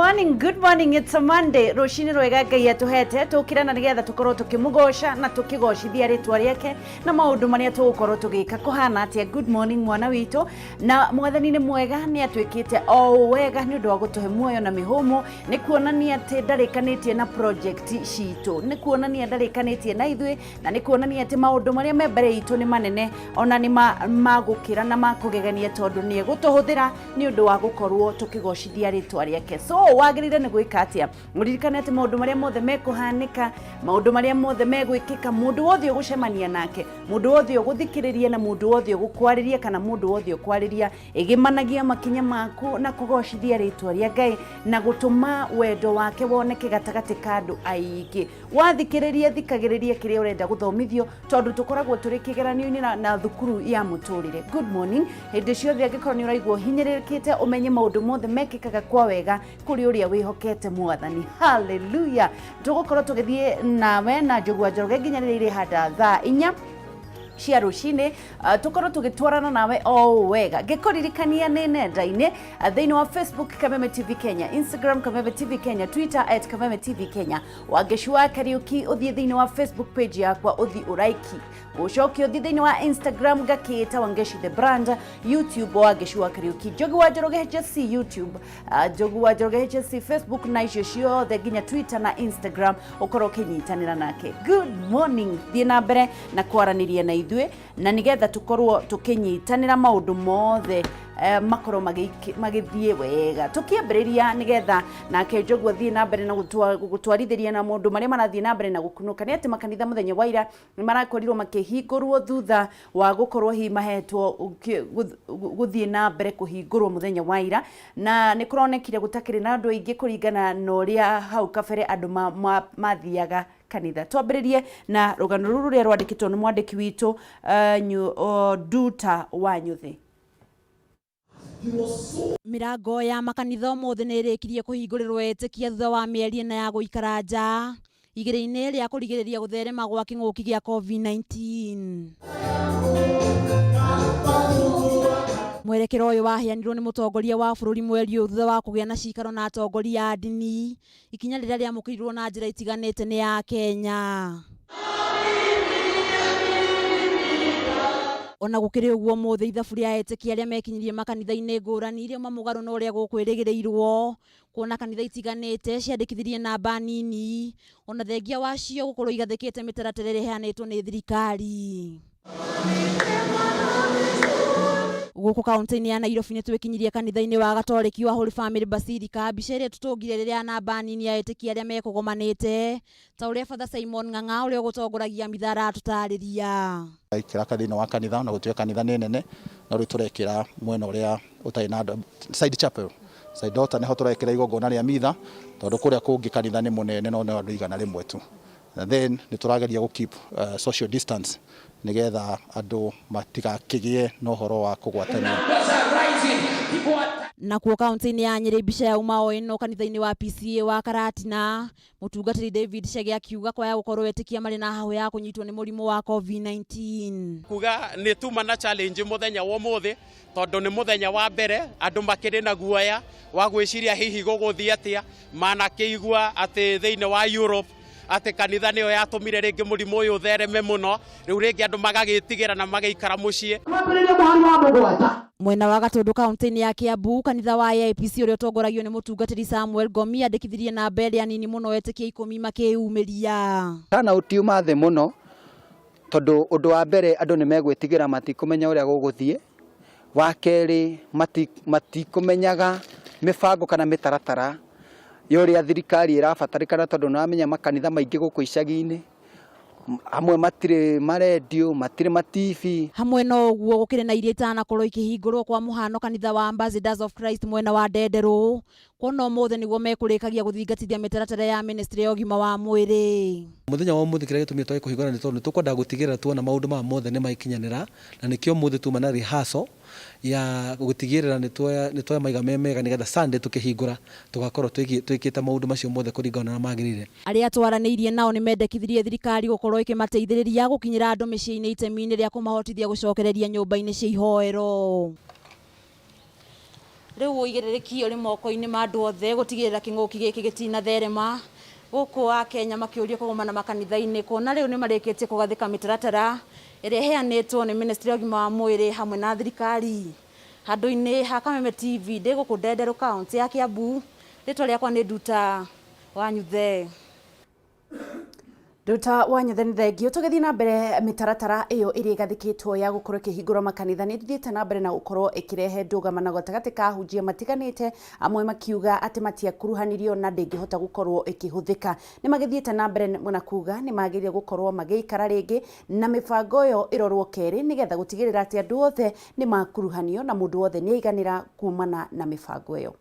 Morning, good morning. It's a Monday. Rũcinĩ rwega Ngai atũhete tũkĩra na nĩgetha tũkorwo tũkĩmũgoca na tũkĩgocithia rĩtwa rĩake na maũndũ marĩa tũgũkorwo tũgĩka kũhana atĩa. Good morning mwana witũ, na mwathani nĩ mwega, nĩ atwĩkĩte o wega nĩ ũndũ wa gũtũhe muoyo na mĩhũmũ. Nĩ kuonania atĩ ndarĩkanĩtie na project citũ, nĩ kuonania ndarĩkanĩtie na ithuĩ, na nĩ kuonania atĩ maũndũ marĩa me mbere itũ nĩ manene ona nĩ ma gũkĩra na ma kũgegania, tondũ nĩ egũtũhũthĩra nĩ ũndũ wa gũkorwo tũkĩgocithia rĩtwa rĩake. So wagĩrĩire nĩ gwĩka atĩa? Mũririkane atĩ maũndũ marĩa mothe mekũhanĩka, maũndũ marĩa mothe megwĩkĩka, mũndũ wothe ũgũcemania nake, mũndũ wothe ũgũthikĩrĩria, na mũndũ wothe ũgũkwarĩria, kana mũndũ wothe ũkwarĩria, ĩgĩmanagia makinya maku na kũgocithia rĩtwa rĩa Ngai na gũtũma wendo wake woneke gatagatĩ ka andũ aingĩ. Wathikĩrĩria, thikagĩrĩria kĩrĩa ũrenda gũthomithio, tondũ tũkoragwo tũrĩ kĩgeranio-inĩ na thukuru ya mũtũrĩre. Good morning. Hĩndĩ ciothe angĩkorwo nĩ ũraigua ũhinyĩrĩrĩkĩte, ũmenye maũndũ mothe mekĩkaga kwa wega kũrĩ ũrĩa wĩhokete Mwathani. Haleluya. Tũgũkorwo tũgĩthiĩ nawe na Njũgũa Njoroge nginya rĩrĩa irĩhanda thaa 4 cia rũcinĩ, tũkorwo tũgĩtwarana nawe o ũũ wega. Ngĩkũririkania nĩ nenda-inĩ, thĩinĩ wa Facebook Kameme TV Kenya, Instagram Kameme TV Kenya, Twitter @KamemeTV Kenya. Wangeci wa Kariuki, ũthiĩ thĩinĩ wa Facebook page yakwa, ũthiĩ ũraiki, ũcoke ũthiĩ thĩinĩ wa Instagram ngakĩĩta Wangeci the Brand, YouTube Wangeci wa Kariuki, Njogu wa Njoroge HSC YouTube, Njogu wa Njoroge HSC Facebook, na icio ciothe nginya Twitter na Instagram ũkorwo ũkĩnyitanĩra nake. Good morning. Thiĩ na mbere na kwaranĩria na ithuĩ na nĩgetha tũkorwo tũkĩnyitanĩra maũndũ mothe makorwo magĩthiĩ wega. Tũkĩambĩrĩria nĩgetha nake Njogu athiĩ na mbere na gũtwarithĩria na maũndũ marĩa marathiĩ na mbere na gũkunũka, nĩ atĩ makanitha mũthenya wa ira nĩ marakorirwo makĩhingũrwo thutha wa gũkorwo hihi mahetwo gũthiĩ na mbere kũhingũrwo mũthenya wa ira, na nĩ kũronekire gũtakĩrĩ na andũ aingĩ kũringana na ũrĩa hau kabere andũ mathiaga kanitha. Twambĩrĩrie na rũgano rũrũ rũrĩa rwandĩkĩtwo nĩ mwandĩki witũ Nduta wa Nyũthĩ. Mĩrango ya makanitha ũmũthĩ nĩ ĩrĩkirie kũhingũrĩrwo etĩkia thutha wa mĩeri 4 ya gũikara nja igĩrĩ-inĩ rĩa kũrigĩrĩria gũtherema gwa kĩng'ũki gĩa COVID-19. Mwerekera ũyũ waheanirwo nĩ mũtongoria wa bũrũri mweri ũyũ thutha wa kũgĩa na cikaro na atongoria a ndini, ikinya rĩrĩa rĩamũkĩrirwo na njĩra itiganĩte nĩ ya Kenya. Ona gũkĩrĩ ũguo, ũmũthĩ ithabu rĩa etĩkia arĩa mekinyirie makanitha-inĩ ngũrani rĩauma mũgarũ na ũrĩa gũkwĩrĩgĩrĩirwo, kuona kanitha itiganĩte ciandĩkithirie namba nini ona thengia wacio gũkorwo igathĩkĩte mĩtaratara ĩrĩa ĩheanĩtwo nĩ thirikari. Gũkũ kaunti-inĩ ya Nairobi nĩ twĩkinyirie kanitha-inĩ wa Gatoreki wa Holy Family Basilica, mbica ĩrĩa tũtũngire rĩrĩa namba nini ya etĩkia arĩa mekũgomanĩte, ta ũrĩa Father Simon Ng'ang'a ũrĩa ũgũtongoragia mitha aratũtarĩria. Kĩraka thĩinĩ wa kanitha, na gũtuĩka kanitha nĩ nene, no rĩu tũrekĩra mwena ũrĩa ũtarĩ na andũ, side chapel, side altar, nĩho tũrekĩra igongona rĩa mitha, tondũ kũrĩa kũngĩ kanitha nĩ mũnene no nĩ andũ 100 tu. And then nĩ tũrageria gũ keep social distance nĩgetha andũ matigakĩgĩe na ũhoro wa kũgwatania. Nakuo kaunti-inĩ ya Nyĩrĩ, mbica yauma o ĩno kanitha-inĩ wa PCEA wa Karatina, mũtungatĩri David Chege akiuga kwaya gũkorwo etĩkia marĩ na hahũ ya kũnyitwo nĩ mũrimũ wa COVID-19. Kuga nĩ tuma na challenge mũthenya wa ũmũthĩ, tondũ nĩ mũthenya wa mbere andũ makĩrĩ na guoya wa gwĩciria hihi gũgũthiĩ atĩa, manakĩigua atĩ thĩinĩ wa Europe atĩ kanitha nĩyo yatũmire rĩngĩ mũrimũ ũyũ ũthereme mũno, rĩu rĩngĩ andũ magagĩtigĩra na magaikara mũciĩ. Mwena wa Gatũndũ kaunti-inĩ ya Kiambu, kanitha wa AIPC ũrĩa ũtongoragio nĩ mũtungatĩri Samuel Ngomi andĩkithirie namba ĩrĩa nini mũno, etĩkia 10 makĩyumĩria. Turnout yuma thĩ mũno, tondũ ũndũ wa mbere andũ nĩ megwĩtigĩra, matikũmenya ũrĩa gũgũthiĩ. Wa kerĩ, matikũmenyaga mĩbango kana mĩtaratara ya ũrĩa thirikari ĩrabatarĩkana, tondũ nĩ ũramenya makanitha maingĩ gũkũ icagi-inĩ amwe matirĩ marendio, matirĩ ma TV. Hamwe na ũguo, gũkĩrĩ na iria itanakorwo ikĩhingũrwo, kwa mũhano kanitha wa Ambassadors of Christ mwena wa Ndenderũ, kuona ũmũthĩ nĩguo mekũrĩkagia gũthingatithia mĩtaratara ya ministry ya ũgima wa mwĩrĩ. Mũthenya wa ũmũthĩ kĩrĩa gĩtũmire twage kũhingũra nĩ tondũ nĩ tũkwendaga gũtigĩrĩra tuona maũndũ maya mothe nĩ makinyanĩra, na nĩkĩo ũmũthĩ tuma na rehearsal ya gũtigĩrĩra nĩ tuoya maiga me mega, nĩgetha Sunday tũkĩhingũra tũgakorwo twĩkĩte maũndũ macio mothe kũringana na ũrĩa magĩrĩire. Arĩa twaranĩirie nao nĩ mendekithirie thirikari gũkorwo ĩkĩmateithĩrĩria gũkinyĩra andũ mĩciĩ-inĩ itemi-inĩ rĩa kũmahotithia gũcokereria nyũmba-inĩ cia ihoero. Rĩu ũigĩrĩrĩki ũrĩ moko-inĩ ma andũ othe gũtigĩrĩra kĩng'ũki gĩkĩ gĩtinatherema. Gũkũ wa Kenya makĩũrio kũgomana makanitha-inĩ kuona rĩu nĩmarĩkĩtie kũgathĩka mĩtaratara ĩrĩa ĩheanĩtwo nĩ ministry ya ũgima wa mwĩrĩ hamwe na thirikari. Handũ-inĩ ha Kameme TV ndĩ gũkũ Ndenderũ kaũntĩ ya Kiambu, rĩtwa rĩakwa nĩ Nduta Wanyuthe. Nduta Wanyuthe nĩ thengiũ. Tũgĩthiĩ na mbere, mĩtaratara ĩyo ĩrĩa ĩgathĩkĩtwo ya gũkorwo ĩkĩhingũrwo makanitha nĩ ĩthiĩte na mbere na gũkorwo ĩkĩrehe ndũgamano gatagatĩ ka ahunjia matiganĩte, amwe makiuga atĩ matiakuruhanirio na ndĩngĩhota gũkorwo ĩkĩhũthĩka. Nĩ magĩthiĩte na mbere na kuga nĩ magĩrĩire gũkorwo magĩikara rĩngĩ na mĩbango ĩyo ĩrorwo kerĩ nĩgetha gũtigĩrĩra atĩ andũ othe nĩ makuruhanio na mũndũ wothe nĩ aiganĩra kumana na mĩbango ĩyo.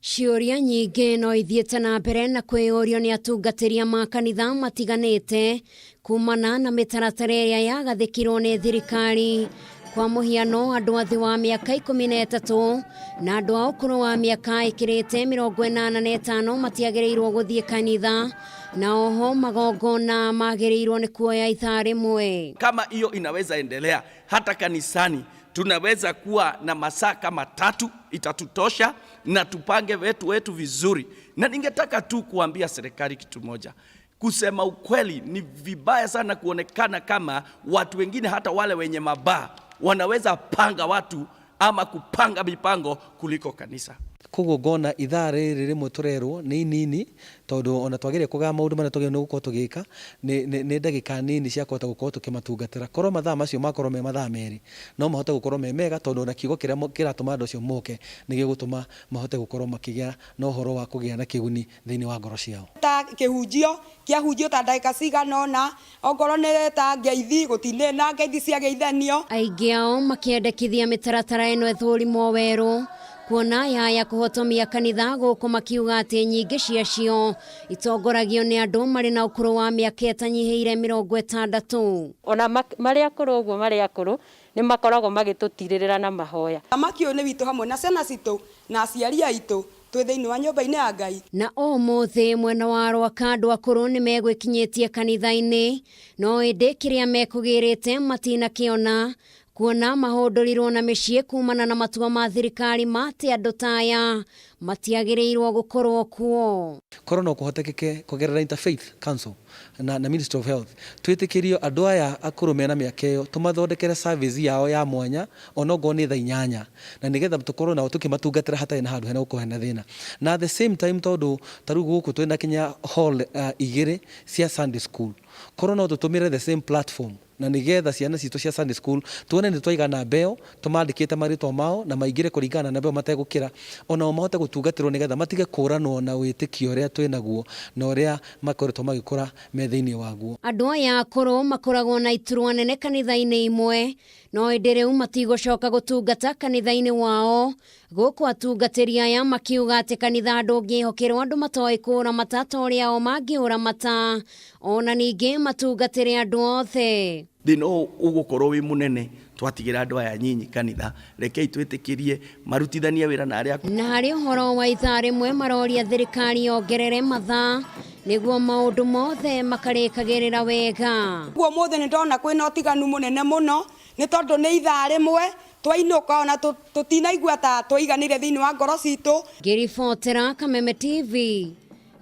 Ciũria nyingĩ no ithiĩte na mbere na kwĩyũrio nĩ atungatĩri a makanitha matiganĩte kumana na mĩtaratara ĩrĩa yagathĩkirwo nĩ thirikari. Kwa mũhiano, andũ a thĩ wa mĩaka 13 na andũ a ũkũrũ wa mĩaka ĩkĩrĩte 85 matiagĩrĩirwo gũthiĩ kanitha, na oho magongona magĩrĩirwo nĩ kuoya ithaa rĩmwe. Kama hiyo inaweza endelea hata kanisani, tunaweza kuwa na masaa kama 3 itatutosha, na tupange wetu wetu vizuri. Na ningetaka tu kuambia serikali kitu moja. Kusema ukweli ni vibaya sana kuonekana kama watu wengine hata wale wenye mabaa wanaweza panga watu ama kupanga mipango kuliko kanisa. Koguo ngona ithaa rĩrĩ rĩmwe tũrerwo nĩ inini, tondũ ona twagĩrĩire kũgaya maũndũ marĩa twagĩrĩirwo nĩ gũkorwo tũgĩka nĩ ndagĩka nini cia kũhota gũkorwo tũkĩmatungatĩra. Korwo mathaa macio makorwo me mathaa merĩ, no mahote gũkorwo me mega, tondũ ona kiugo kĩrĩa kĩratũma andũ acio moke nĩ gĩgũtũma mahote gũkorwo makĩgĩa na ũhoro wa kũgĩa na kĩguni thĩinĩ wa ngoro ciao. Ta kĩhunjio kĩahunjio ta ndagĩka cigana ũna, okorwo nĩ ta ngeithi gũtinĩ na ngeithi cia geithanio. Aingĩ ao makĩendekithia mĩtaratara ĩno ĩthũrimwo werũ, kuona yaya kũhotomia kanitha gũkũ makiuga atĩ nyingĩ ciacio itongoragio nĩ andũ marĩ na ũkũrũ wa mĩaka ĩtanyihĩire 60. Ona marĩ akũrũ ũguo marĩ akũrũ nĩ makoragwo magĩtũtirĩrĩra na mahoya. Thamaki ũyũ nĩ witũ hamwe na ciana citũ na aciari aitũ twĩ thĩinĩ wa nyũmba-inĩ ya Ngai. Na ũmũthĩ mwena wa Rwaka andũ akũrũ nĩ megwĩkinyĩtie kanitha-inĩ, no ĩndĩ kĩrĩa mekũgĩrĩte matinakĩona, kuona mahũndũrirwo na mĩciĩ kumana na matua ma thirikari ma atĩ andũ ta aya matiagĩrĩirwo gũkorwo kuo. Korwo no kũhotekeke kũgerera Interfaith Council na Ministry of Health, twĩtĩkĩrio andũ aya akũrũ mena mĩaka ĩyo tũmathondekere service yao ya mwanya onokorwo nĩ thaa 8, na nĩgetha tũkorwo nao tũkĩmatungatĩra hatarĩ na handũ hena gũkorwo hena thĩna. Na at the same time, tondũ ta rĩu gũkũ twĩna kinya hall 2 cia Sunday school, korwo no tũtũmĩre the same platform na nĩgetha ciana citũ cia Sunday school tuone nĩ twaiga namba ĩyo tũmandĩkĩte marĩtwa mao na maingĩre kũringana na namba ĩyo mategũkĩra, onao mahote gũtungatĩrwo nĩgetha matige kũranwo na wĩtĩkio ũrĩa twĩnaguo na ũrĩa makoretwo magĩkũra me thĩinĩ waguo. Andũ aya akũrũ makoragwo na iturwa nene kanitha-inĩ imwe, no ĩndĩ rĩu matigũcoka gũtungata kanitha-inĩ wao. Gũkũ atungatĩri aya makiuga atĩ kanitha ndũngĩhokerwo andũ matoĩ kũramata ta ũrĩa o mangĩũramata, ona ningĩ matungatĩre andũ othe. Thĩna ũyũ ũgũkorwo wĩ mũnene twatigĩra andũ aya nyinyi kanitha, rekei twĩtĩkĩrie marutithanie wĩra na arĩa akũrũ. Na harĩ ũhoro wa ithaa rĩmwe maroria thirikari yongerere mathaa nĩguo maũndũ mothe makarĩkagĩrĩra wega. Ũguo ũmũthĩ nĩ ndona kwĩna ũtiganu mũnene mũno, nĩ tondũ nĩ ithaa rĩmwe twainũka ona tũtinaigua ta twaiganĩire thĩinĩ wa ngoro citũ. Ngĩribotera Kameme TV,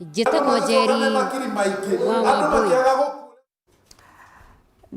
njĩtagwo Njeri wa Wambui.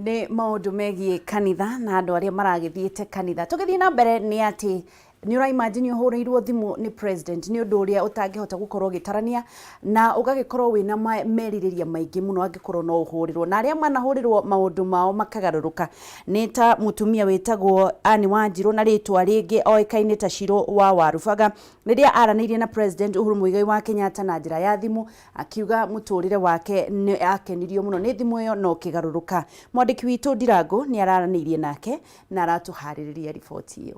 Nĩ maũndũ megiĩ kanitha na andũ arĩa maragĩthiĩte kanitha. Tũgĩthiĩ na mbere nĩ atĩ nĩ ũraimagine ũhũrĩirwo thimũ nĩ president, nĩ ũndũ ũrĩa ũtangĩhota gũkorwo ũgĩtarania na ũgagĩkorwo wĩna merirĩria maingĩ mũno angĩkorwo no ũhũrĩrwo. Na arĩa manahũrĩrwo maũndũ mao makagarũrũka nĩ ta mũtumia wĩtagwo Anne Wanjirũ na rĩtwa rĩngĩ oĩkaine ta Shiro wa Warubaga, rĩrĩa aranĩirie na President Uhuru Muigai wa Kenyatta na njĩra ya thimũ, akiuga mũtũrĩre wake nĩ akenirio mũno nĩ thimũ ĩyo na ũkĩgarũrũka. Mwandĩki witũ Ndirango nĩ araranĩirie nake na aratũharĩrĩria riboti ĩyo.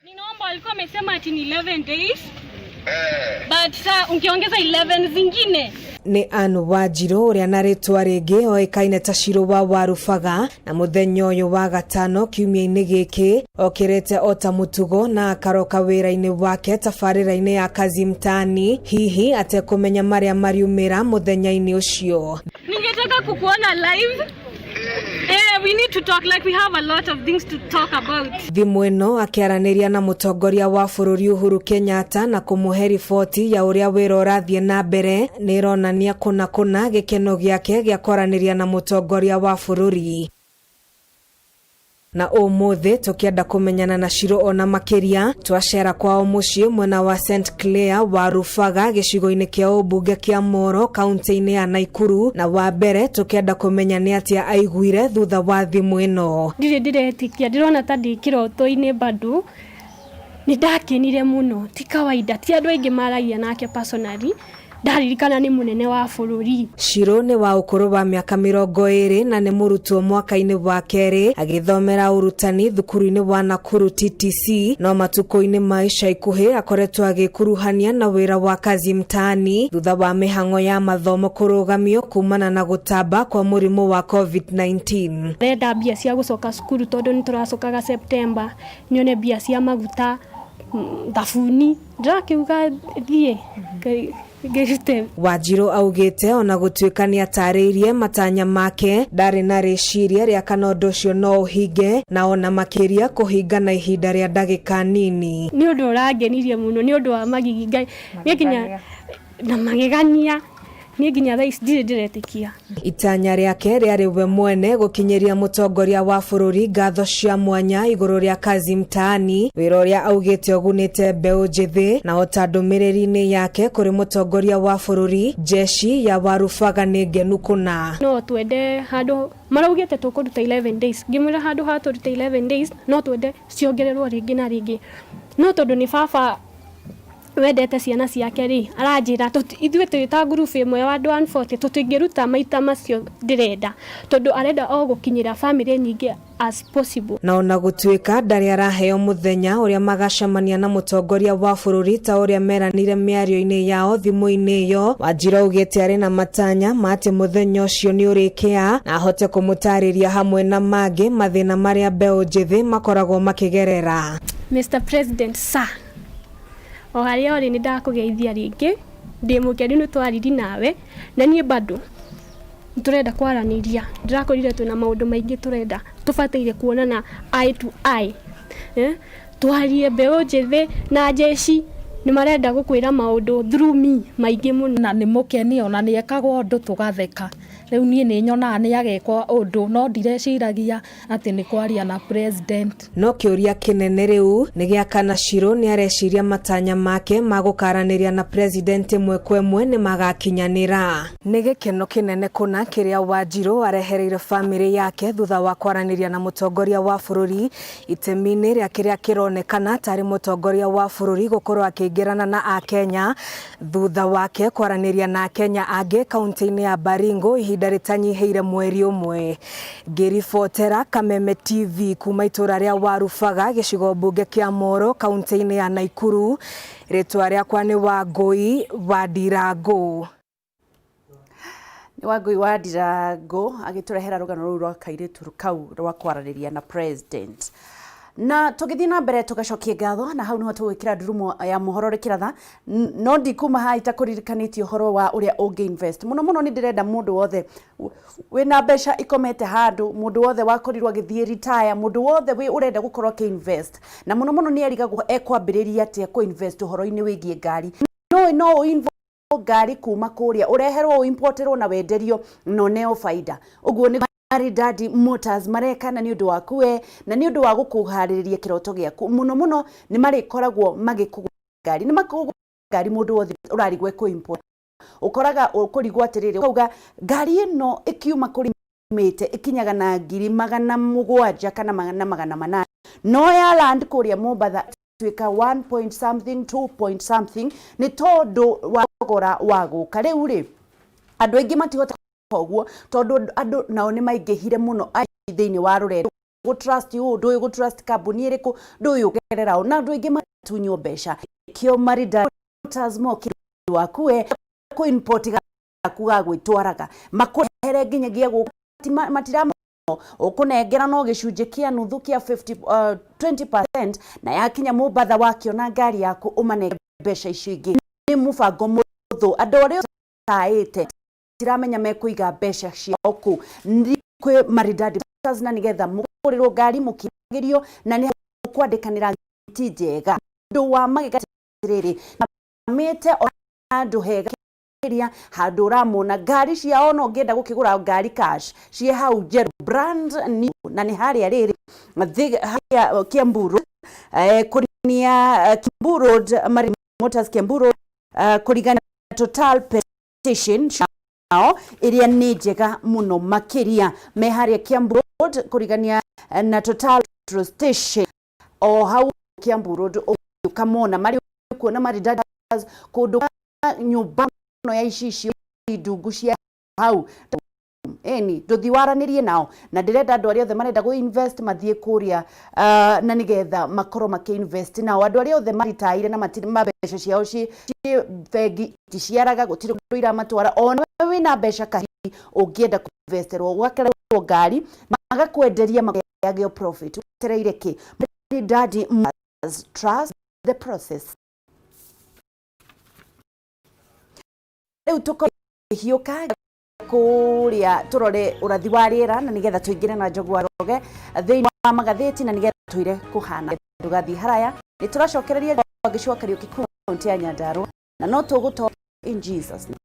Ninaomba, walikuwa wamesema ati ni 11 days. But sa ungeongeza 11 zingine. Nĩ Anne Wanjirũ ũrĩa na rĩtwa rĩngĩ oĩkaine ta Shiro wa Warubaga, na mũthenya ũyũ wa gatano kiumia-inĩ gĩkĩ okĩrĩte o ta mũtugo na akaroka wĩra-inĩ wake tabarĩra-inĩ ya Kazi Mtaani, hihi atekũmenya marĩa mariumĩra mũthenya-inĩ ũcio. Ningetaka kukuona live. Eh, we need to talk like we have a lot of things to talk about. Thimũ ĩno akĩaranĩria na mũtongoria wa bũrũri Uhuru Kenyatta na kũmũhe riboti ya ũrĩa wĩra ũrathiĩ na mbere nĩ ĩronania kũna kũna gĩkeno gĩake gĩa kwaranĩria na mũtongoria wa bũrũri. Na ũmũthĩ tũkĩenda kũmenyana na Shiro ona makĩria twacera kwao mũciĩ mwena wa St Clair wa Rubaga gĩcigo-inĩ kĩa ũmbunge kĩa Moro kaunti-inĩ ya Naikuru, na wa mbere tũkĩenda kũmenya nĩ atĩa aiguire thutha wa thimũ ĩno. Ndirĩ ndĩretĩkia, ndĩrona ta ndĩ kĩroto-inĩ bado. Nĩ ndakenire mũno, ti kawaida, ti andũ aingĩ maragia nake personally, ndaririkana nĩ mũnene wa bũrũri. Shiro nĩ wa ũkũrũ wa mĩaka 20 na nĩ mũrutwo mwaka-inĩ wa kerĩ agĩthomera ũrutani thukuru-inĩ wa Nakuru TTC, no matukũ-inĩ ma ica ikuhĩ akoretwo agĩkuruhania na wĩra wa kazi mtaani thutha wa mĩhang'o ya mathomo kũrũgamio kumana na gũtamba kwa mũrimũ wa COVID-19. Ndĩrenda mbia cia gũcoka cukuru tondũ nĩ tũracokaga September, nyone mbia cia maguta, thabuni, ndĩrakiuga thiĩ ngĩrute. Wanjiru augĩte ona gũtuĩka nĩ atarĩirie matanya make, ndarĩ na rĩciria rĩa kana ũndũ ũcio no ũhinge, na ona makĩria kũhinga na ihinda rĩa ndagĩka nini. Nĩ ũndũ ũrangenirie mũno, nĩ ũndũ wa magigi Ngai, niĩ nginya na magegania, niĩ nginya thaa ici ndirĩ ndĩretĩkia. Itanya rĩake rĩarĩ we mwene gũkinyĩria mũtongoria wa bũrũri ngatho cia mwanya igũrũ rĩa kazi mtaani, wĩra ũrĩa augĩte ũgunĩte mbeũ njĩthĩ, na ota ndũmĩrĩri-inĩ yake kũrĩ mũtongoria wa bũrũri, jeshi ya Warubaga nĩ ngenu kũna. No twende handũ maraugĩte tũkũruta 11 days, ngĩmwĩra handũ ha tũrute 11 days no twende ciongererwo rĩngĩ na rĩngĩ, no tondũ nĩ baba wendete ciana ciake rĩ, aranjĩra ithuĩ twĩ ta ngurubu ĩmwe ya andũ 140 tũtingĩruta maita macio ndĩrenda, tondũ arenda o gũkinyĩra bamĩrĩ nyingĩ as possible. Na ona gũtuĩka ndarĩ araheo mũthenya ũrĩa magacemania na mũtongoria wa bũrũri ta ũrĩa meranire mĩario-inĩ yao thimũ-inĩ ĩyo, Wanjiru augĩte arĩ na matanya ma atĩ mũthenya ũcio nĩ ũrĩkĩa na ahote kũmũtarĩria hamwe na mangĩ mathĩna marĩa mbeũ njĩthĩ makoragwo makĩgerera. Mr President sir, o harĩa ũrĩ nĩ ndakũgeithia rĩngĩ, ndĩ mũkenu nĩ twariri nawe, na niĩ bado tũrenda kwaranĩria, ndĩrakorire twĩna maũndũ maingĩ tũrenda tũbataire kuonana eye to eye, twarie mbeũ njĩthĩ na jeshi nĩ marenda gũkwĩra maũndũ through me maingĩ mũno. Na nĩ mũkeni ona nĩ ekaga ũndũ tũgatheka, rĩu niĩ nĩ nyonaga nĩ agekwa ũndũ no ndireciragia atĩ nĩ kwaria na president. No kĩũria kĩnene rĩu nĩ gĩa kana Shiro nĩ areciria matanya make ma gũkaranĩria na president ĩmwe kwa ĩmwe nĩ magakinyanĩra. Nĩ gĩkeno kĩnene kũna kĩrĩa Wanjiru arehereire bamĩrĩ yake thutha wa kwaranĩria na mũtongoria wa bũrũri itemi-inĩ rĩa kĩrĩa kĩronekana tarĩ mũtongoria wa bũrũri gũkorwo akĩingĩrana na Akenya thutha wake kwaranĩria na Akenya angĩ kaunti-inĩ ya Baringo ihinda rĩtanyihĩire mweri ũmwe. Ngĩribotera Kameme TV kuma itũra rĩa Warubaga gĩcigo mbunge kĩa Moro kaunti-inĩ ya Naikuru, rĩtwa rĩakwa nĩ Wangũi wa Ndirango. Nĩ Wangũi wa Ndirango agĩtũrehera rũgano rũu rwa kairĩtu kau rwa kwaranĩria na president. Na tũgĩthiĩ na mbere tũgacokie ngatho, na hau nĩho tũgwĩkĩra ndurumo ya mohoro rĩkĩratha, no ndikuma haha itakũririkanĩtie ũhoro wa ũrĩa ũngĩ invest. Mũno mũno nĩ ndĩrenda mũndũ wothe wĩna mbeca ikomete handũ, mũndũ wothe wakorirwo agĩthiĩ retire, mũndũ wothe wĩ ũrenda gũkorwo akĩ invest, na mũno mũno nĩ arigagwo ekwambĩrĩria atĩa kũ invest ũhoro-inĩ wĩgiĩ ngari. No no ũ ngari kuma kũrĩa ũreherwo ũimporterwo na wenderio na ũneo baida. Ũguo nĩ Maridadi Motors mareka, na nĩ ũndũ waku we, na nĩ ũndũ wa gũkũharĩrĩria kĩroto gĩaku. Mũno mũno nĩ marĩkoragwo magĩkũgũra ngari, nĩ makũgũra ngari mũndũ wothe ũrarigwo ekũ import, ũkoraga ũkũrigwo atĩrĩrĩ, ũkauga ngari ĩno ĩkiuma kũrĩ mĩte ĩkinyaga na 700,000 kana 800,000, no ya land kũrĩa Mombatha tuĩka 1 point something, 2 point something, nĩ tondũ wa thogora wa gũka. Rĩu rĩ andũ aingĩ matihota ũguo tondũ andũ nao nĩ maingĩhire mũno thĩinĩ wa rũrenda, gũ trust ũũ, ndũĩ gũ trust kambuni ĩrĩkũ, ndũĩ ũgerera ũ, na andũ aingĩ matunywo mbeca. Kĩo Maridadi Motors moki waku we kũ import gaku ga gwĩtwaraga makũrehere nginyagia gũka, matira ũkũnengera no gĩcunjĩ kĩa nuthu kĩa 20%, na yakinya Mombatha wakĩona ngari yaku ũmanenge mbeca icio ingĩ. Nĩ mũbango mũhũthũ, andũ arĩa ũtaĩte tiramenya mekũiga mbeca ciao kũ. Kwĩ Maridadi Motors na nĩgetha mũgũrĩrwo ngari mũkĩagĩrio na nĩ kwandĩkanĩra ti njega. Ũndũ wa magega atĩrĩrĩ, mĩte handũ hega makĩria, handũ ũramona ngari ciao, no ũngĩenda gũkĩgũra ngari cash ciĩ hau njerũ brand new, na nĩ harĩa rĩrĩ harĩa Kiambu Road, kũrigania Kiambu Road, Maridadi Motors Kiambu Road, kũrigania Total Station ciao ĩrĩa nĩ njega mũno makĩria, me harĩa Kiambu Road kũrigania na Total Petrol Station o hau Kiambu Road, ũkamona marĩ kuona Maridadi kũndũ kwa nyũmba ĩno ya icicio ndungu cia hau. Eni ndũthi waranĩrie nao, na ndĩrenda andũ arĩa othe marenda gũ invest mathiĩ kũrĩa, na nĩgetha makorwo makĩ invest nao. Andũ arĩa othe maritaire na matirĩ ma mbeca ciao ci bengi ticiaraga, gũtirĩ kũndũ iramatwara. Ona wĩna mbeca kahi ũngĩenda kũ investerwo ũgakerwo ngari magakwenderia makagĩa profit, wetereire kĩ? Maridadi Motors, trust the process. Rĩu tũkũhiũka kũrĩa tũrore ũrathi wa rĩera na nĩgetha tũingĩre na Njogu wa Njoroge thĩinĩ wa magathĩti na nĩgetha twĩre kũhana. Ndũgathiĩ haraya, nĩ tũracokereria Wangeci wa Kariũki kuma kaunti ya Nyandarua na no tũgũto in Jesus name.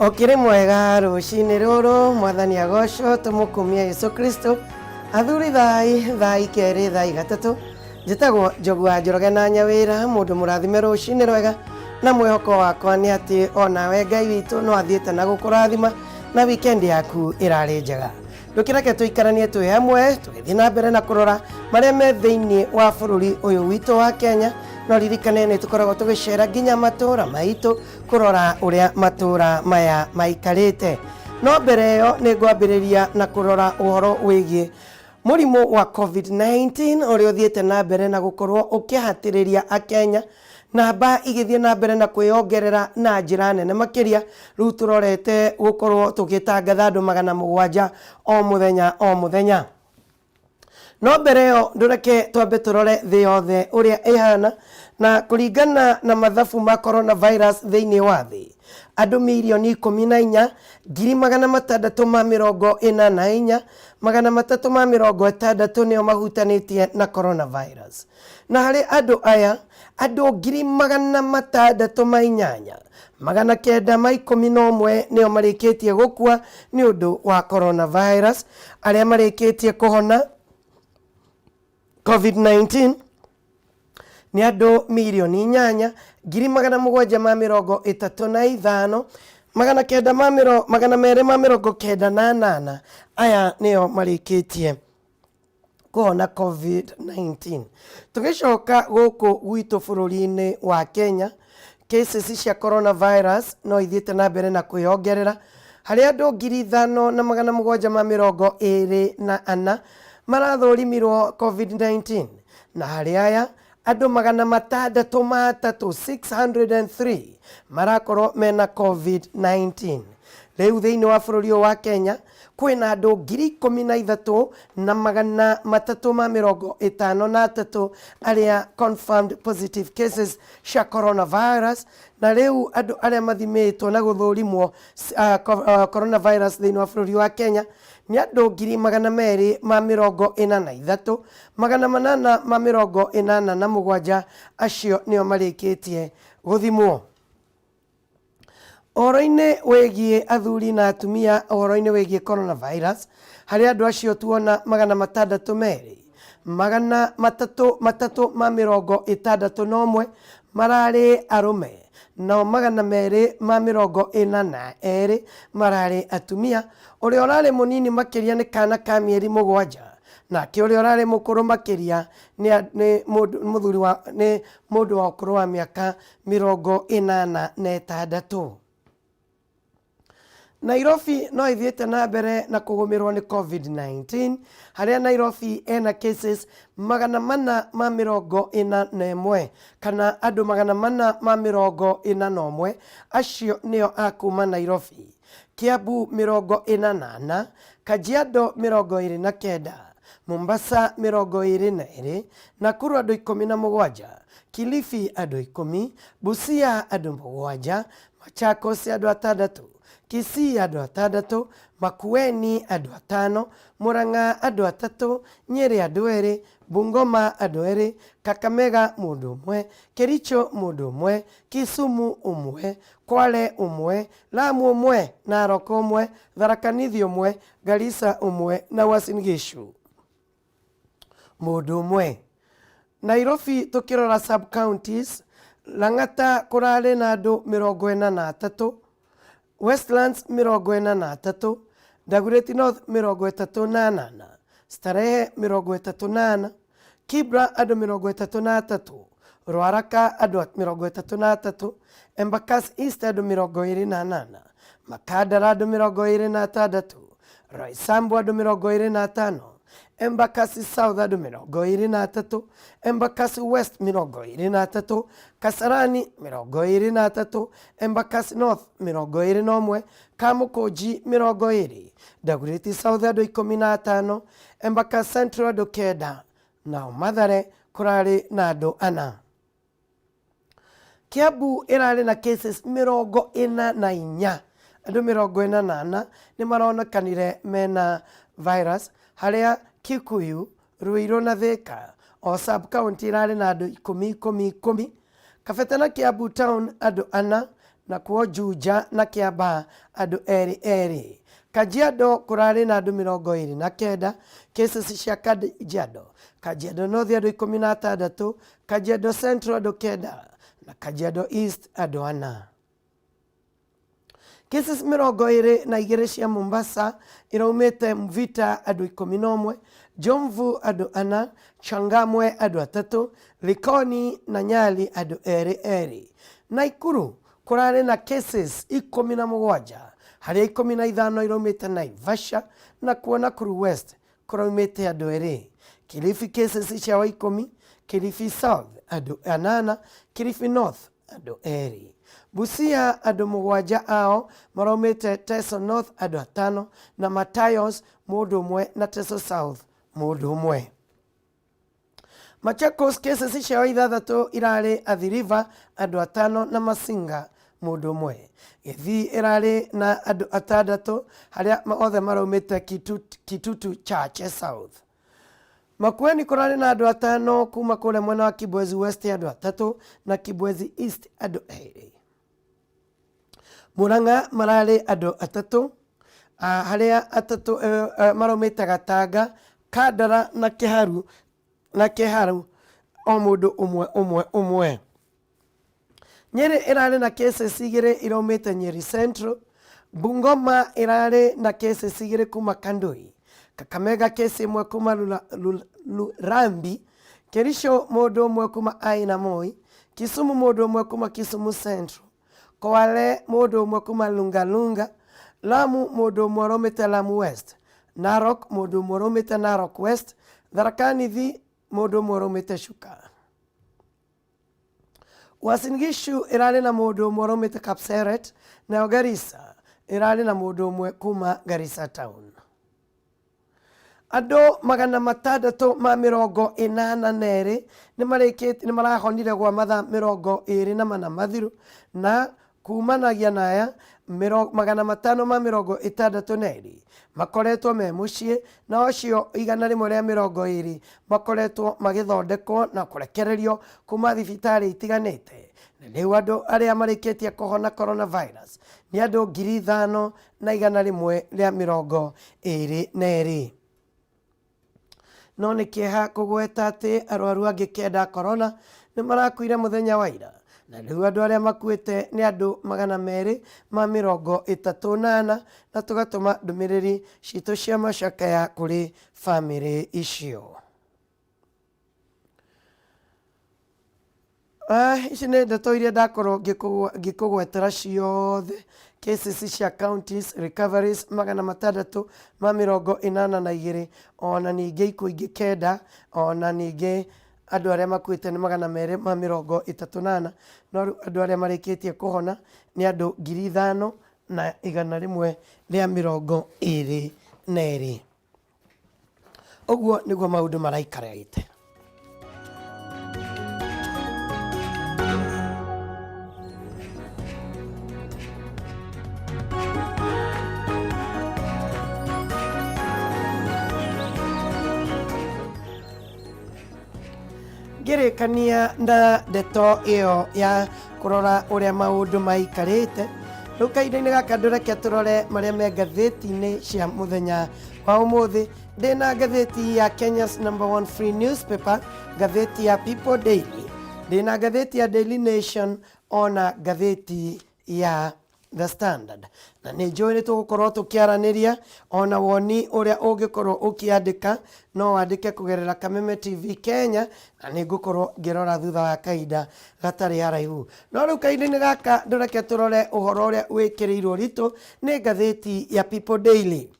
Ũkĩrĩ mwega rũcinĩ rũrũ, mwathani agocwo, tũmũkumie Yesu Kristo. Athuri thai, thai kerĩ, thai gatatũ. Njĩtagwo Njogu wa Njoroge na Nyawĩra, mũndũ mũrathime rũcinĩ rwega, na mwĩhoko wakwa nĩ atĩ onawe Ngai witũ no athiĩte na gũkũrathima na weekend yaku ĩrarĩ njega. Ndũkĩreke tũikaranie twĩ hamwe tũgĩthiĩ na mbere na kũrora marĩa me thĩinĩ wa bũrũri ũyũ witũ wa Kenya. No ririkane nĩ tũkoragwo tũgĩcera nginya matũũra maitũ kũrora ũrĩa matũũra maya maikarĩte. No mbere ĩyo nĩ ngwambĩrĩria na kũrora ũhoro wĩgiĩ mũrimũ wa COVID-19 ũrĩa ũthiĩte na mbere na gũkorwo ũkĩhatĩrĩria Akenya, namba igĩthiĩ na mbere na kwĩyongerera na njĩra nene makĩria. Rĩu tũrorete gũkorwo tũgĩtangatha andũ 700 o mũthenya o mũthenya. No mbere ĩyo ndũreke twambe tũrore thĩ yothe ũrĩa ĩhana, na kũringana na mathabu ma coronavirus thĩinĩ wa thĩ, andũ mirioni ikũmi na inya ngiri magana matandatũ ma mĩrongo ĩna na inya magana matatũ ma mĩrongo ĩtandatũ nĩo mahutanĩtie na coronavirus. Na harĩ andũ aya, andũ ngiri magana matandatũ ma inyanya magana kenda ma ikũmi na ũmwe nĩo marĩkĩtie gũkua nĩ ũndũ wa coronavirus. Arĩa marĩkĩtie kũhona COVID-19 nĩ andũ mirioni inyanya ngiri magana mũgwanja ma mĩrongo ĩtatũ na ithano magana kenda ma mĩro, magana merĩ ma mĩrongo kenda na nana. Aya nĩo marĩkĩtie kũhona COVID-19. Tũgĩcoka gũkũ gwitũ bũrũri-inĩ wa Kenya, cases cia coronavirus no ithiĩte na mbere na kwĩyongerera. Harĩ andũ 5724 marathũrimirwo COVID-19 na harĩ aya andũ 603 603 marakorwo mena COVID-19. Rĩu thĩinĩ wa bũrũri ũyũ wa Kenya kwĩna andũ 13,353 arĩa confirmed positive cases cia coronavirus, na rĩu andũ arĩa mathimĩtwo na gũthũrimwo coronavirus thĩinĩ wa bũrũri wa Kenya nĩ andũ 243 887 acio nĩo marĩkĩtie gũthimwo. Ũhoro-inĩ wĩgiĩ athuri na atumia, ũhoro-inĩ wĩgiĩ coronavirus, harĩ andũ acio tuona 602 361 mararĩ arũme, nao 242 mararĩ atumia. Ũrĩa ũrarĩ mũnini makĩria nĩ kana ka mĩeri 7, nake ũrĩa ũrarĩ mũkũrũ makĩria nĩ mũthuri wa, nĩ mũndũ wa ũkũrũ wa mĩaka 86. Nairobi no ithiĩte na mbere na kũgũmĩrwo nĩ COVID-19, harĩa Nairobi ena cases 441 kana andũ 441 acio nĩo a kuma Nairobi. Kiambu 44, Kajiado 29, Mombasa 22, Nakuru andũ 17, Kilifi andũ 10, Busia andũ 7, Machakos andũ 6, Kisii andũ 6, Makueni andũ 5, Murang'a andũ 3, Nyeri andũ 2, Bungoma andũ 2, Kakamega mũndũ ũmwe, Kericho mũndũ ũmwe, Kisumu ũmwe, Kwale ũmwe, Lamu ũmwe, Narok ũmwe, Tharaka Nithi ũmwe, Garissa ũmwe na Uasin Gishu mũndũ ũmwe. Nairobi tukirora sub counties, Lang'ata kũrarĩ na andũ 43, Westlands 43, Dagoretti North 38, Starehe 34, Kibra andũ 33, Ruaraka andũ 33, Embakasi East andũ 28, Makadara andũ 26, Roysambu andũ 25, Embakasi South andũ 23, Embakasi West 23, Kasarani 23, Embakasi North 21, Kamukunji 20, Dagoretti South andũ 15, Embakasi Central andũ 9, nao Mathare kũrarĩ na andũ 4. Kiambu ĩrarĩ na cases 44, andũ 44 nĩ maronekanire mena virus, harĩa Kikuyu, Ruiru na Thika o sub county ĩrarĩ na andũ 10 10 10, Kabete na Kiambu town andũ 4, na kuo Juja na Kiambaa andũ 2 2. Kajiado kũrarĩ na andũ 29, cases cia Kajiado, Kajiado North andũ 16, Kajiado Central andũ 9 na Kajiado East andũ 4. Cases 22 cia Mombasa iraumĩte Mvita andũ 11, Jomvu andũ 4, Changamwe andũ 3, Likoni na Nyali andũ 2 2. Naikuru kũrarĩ na cases 17, harĩa 15 iraumĩte Naivasha na kuo Nakuru West kũraumĩte andũ 2. Kilifi cases cia 10, Kilifi South andũ 8, Kilifi North andũ 2. Busia andũ 7 ao maraumĩte Teso North andũ 5 na Matayos mũndũ ũmwe na Teso South mũndũ ũmwe. Machakos cases cia 6 irarĩ Athi River andũ 5 na Masinga mũndũ ũmwe. Gĩthii ĩrarĩ na andũ 6 harĩa othe maraumĩte Kitutu Church South. Makueni kũrarĩ na andũ 5 kuma kũrĩa mwena wa Kibwezi West andũ 3 na Kibwezi East andũ 2. Murang'a mararĩ andũ 3, harĩa 3 maraumĩte Gatanga, Kandara na Kĩharu na Kĩharu o mũndũ ũmwe ũmwe ũmwe. Nyeri ĩrarĩ na cases 2 iraumĩte Nyeri Central, Bungoma ĩrarĩ na cases 2 kuma Kandui, Kakamega case 1 kuma Lurambi, Kericho mũndũ ũmwe kuma Ainamoi, Kisumu mũndũ ũmwe kuma Kisumu Central, Kwale mũndũ ũmwe kuma Lungalunga, Lamu mũndũ ũmwe ũraumĩte Lamu West, Narok mũndũ ũmwe ũraumĩte Narok West, Tharaka Nithi mũndũ ũmwe ũraumĩte Chuka. Uasin Gishu ĩrarĩ na mũndũ ũmwe ũraumĩte Kapseret, nayo Garissa ĩrarĩ na mũndũ ũmwe kuma Garissa Town. Andũ 682 nĩmarahonire gwa mathaa 24 mathiru na kumanagia na aya 562 makoretwo me mũciĩ na acio 120 makoretwo magĩthondekwo na kũrekererio kuma thibitarĩ itiganĩte. Na rĩu andũ arĩa marĩkĩtie kũhona coronavirus nĩ andũ 5122. No nĩ kĩeha kũgweta atĩ arwaru angĩ kenda a corona nĩ marakuire mũthenya wa ira, na rĩu andũ arĩa makuĩte nĩ andũ 234, na tũgatũma ndũmĩrĩri citũ cia macakaya kũrĩ bamĩrĩ icio. Ici nĩ ndeto iria ndakorwo ngĩkũgwetera ciothe, cases cia counties, recoveries 682, ona ningĩ ikuũ ingĩ kenda, ona ningĩ andũ arĩa makuĩte nĩ 234, no rĩu andũ arĩa marĩkĩtie kũhona nĩ andũ 5122. Ũguo nĩguo maũndũ maraikarĩte. Ngĩrĩkania na ndeto ĩyo ya kũrora ũrĩa maũndũ maikarĩte, rĩu kahinda-inĩ gaka ndũreke tũrore marĩa me ngathĩti-inĩ cia mũthenya wa ũmũthĩ. Ndĩna ngathĩti ya Kenya's number one free newspaper, ngathĩti ya People Daily, ndĩna ngathĩti ya Daily Nation, ona ngathĩti ya The Standard. Na nĩ njũĩ nĩ tũgũkorwo tũkĩaranĩria, ona woni ũrĩa ũngĩkorwo ũkĩandĩka no wandĩke kũgerera Kameme TV Kenya, na nĩ ngũkorwo ngĩrora thutha wa kahinda gatarĩ haraihu. No rĩu kahinda-inĩ gaka ndũreke tũrore ũhoro ũrĩa wĩkĩrĩirwo ũritũ nĩ ngathĩti ya People Daily.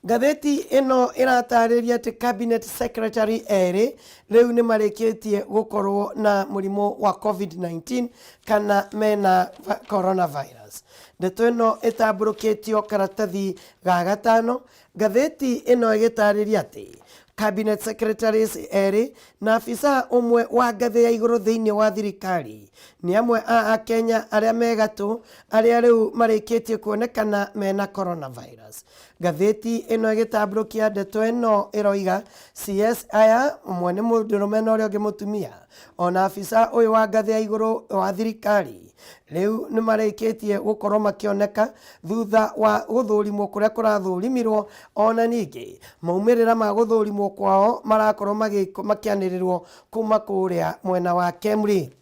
Ngathĩti ĩno ĩratarĩria atĩ cabinet secretary erĩ rĩu nĩ marĩkĩtie gũkorwo na mũrimũ wa COVID-19 kana mena coronavirus. Ndeto ĩno ĩtambũrũkĩtio karatathi ga gatano, ngathĩti ĩno ĩgĩtarĩria atĩ cabinet secretaries erĩ na afisa ũmwe wa ngathĩ ya igũrũ thĩinĩ wa thirikari nĩ amwe a Akenya arĩa me gatũ arĩa rĩu marĩkĩtie kuonekana mena coronavirus. Ngathĩti ĩno ĩgĩtambũrũkia ndeto ĩno ĩroiga CS aya ũmwe nĩ mũndũrũme na ũrĩa ũngĩ mũtumia, ona afisa ũyũ wa ngathĩ ya igũrũ wa thirikari rĩu nĩ marĩkĩtie gũkorwo makĩoneka thutha wa gũthũrimwo kũrĩa kũrathũrimirwo, ona ningĩ maumĩrĩra ma gũthũrimwo kwao marakorwo makĩanĩrĩrwo kuma kũrĩa mwena wa Kemri.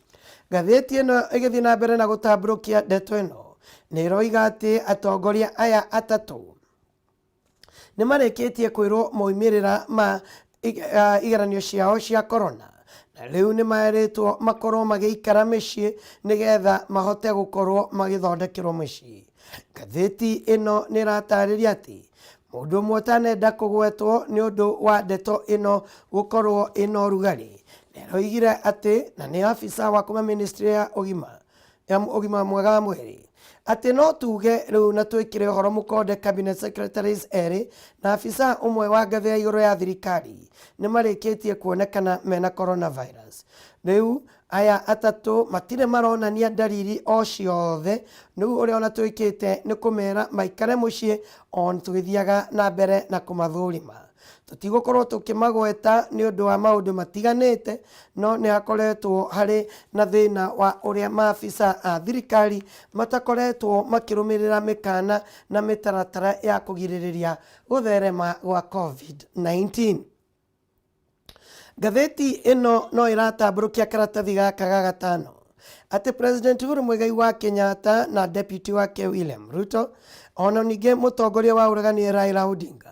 Ngathĩti ĩno ĩgĩthiĩ na mbere na gũtambũrũkia ndeto ĩno nĩ ĩroiga atĩ atongoria aya atatũ nĩ marĩkĩtie kwĩrwo maumĩrĩra ma igeranio ciao cia corona, na rĩu nĩ merĩtwo makorwo magĩikara mĩciĩ nĩgetha mahote gũkorwo magĩthondekerwo mĩciĩ. Ngathĩti ĩno nĩ ĩratarĩria atĩ mũndũ ũmwe ũtanenda kũgwetwo nĩ ũndũ wa ndeto ĩno gũkorwo ĩna ũrugarĩ nĩ aroigire atĩ, na nĩ afisa wa kuma ministry ya ũgima mwega wa mwĩrĩ, atĩ no tuge rĩu na twĩkĩre ũhoro mũkonde cabinet secretaries erĩ na afisa ũmwe wa ngathĩ ya igũrũ ya thirikari nĩ marĩkĩtie kuonekana mena coronavirus. Rĩu aya atatũ matirĩ maronania ndariri o ciothe, rĩu ũrĩa ona twĩkĩte nĩ kũmera maikare mũciĩ on tũgĩthiaga na mbere na kũmathũrima. Tũtigũkorwo tũkĩmagweta nĩ ũndũ wa maũndũ matiganĩte, no nĩ hakoretwo harĩ na thĩna wa ũrĩa maabisa a thirikari matakoretwo makĩrũmĩrĩra mĩkana na mĩtaratara ya kũgirĩrĩria gũtherema gwa COVID-19. Ngathĩti ĩno no ĩratambũrũkia karatathi gaka ga gatano atĩ President Uhuru Muigai wa Kenyatta na deputy wake William Ruto ona ningĩ mũtongoria wa ũregani Raila Odinga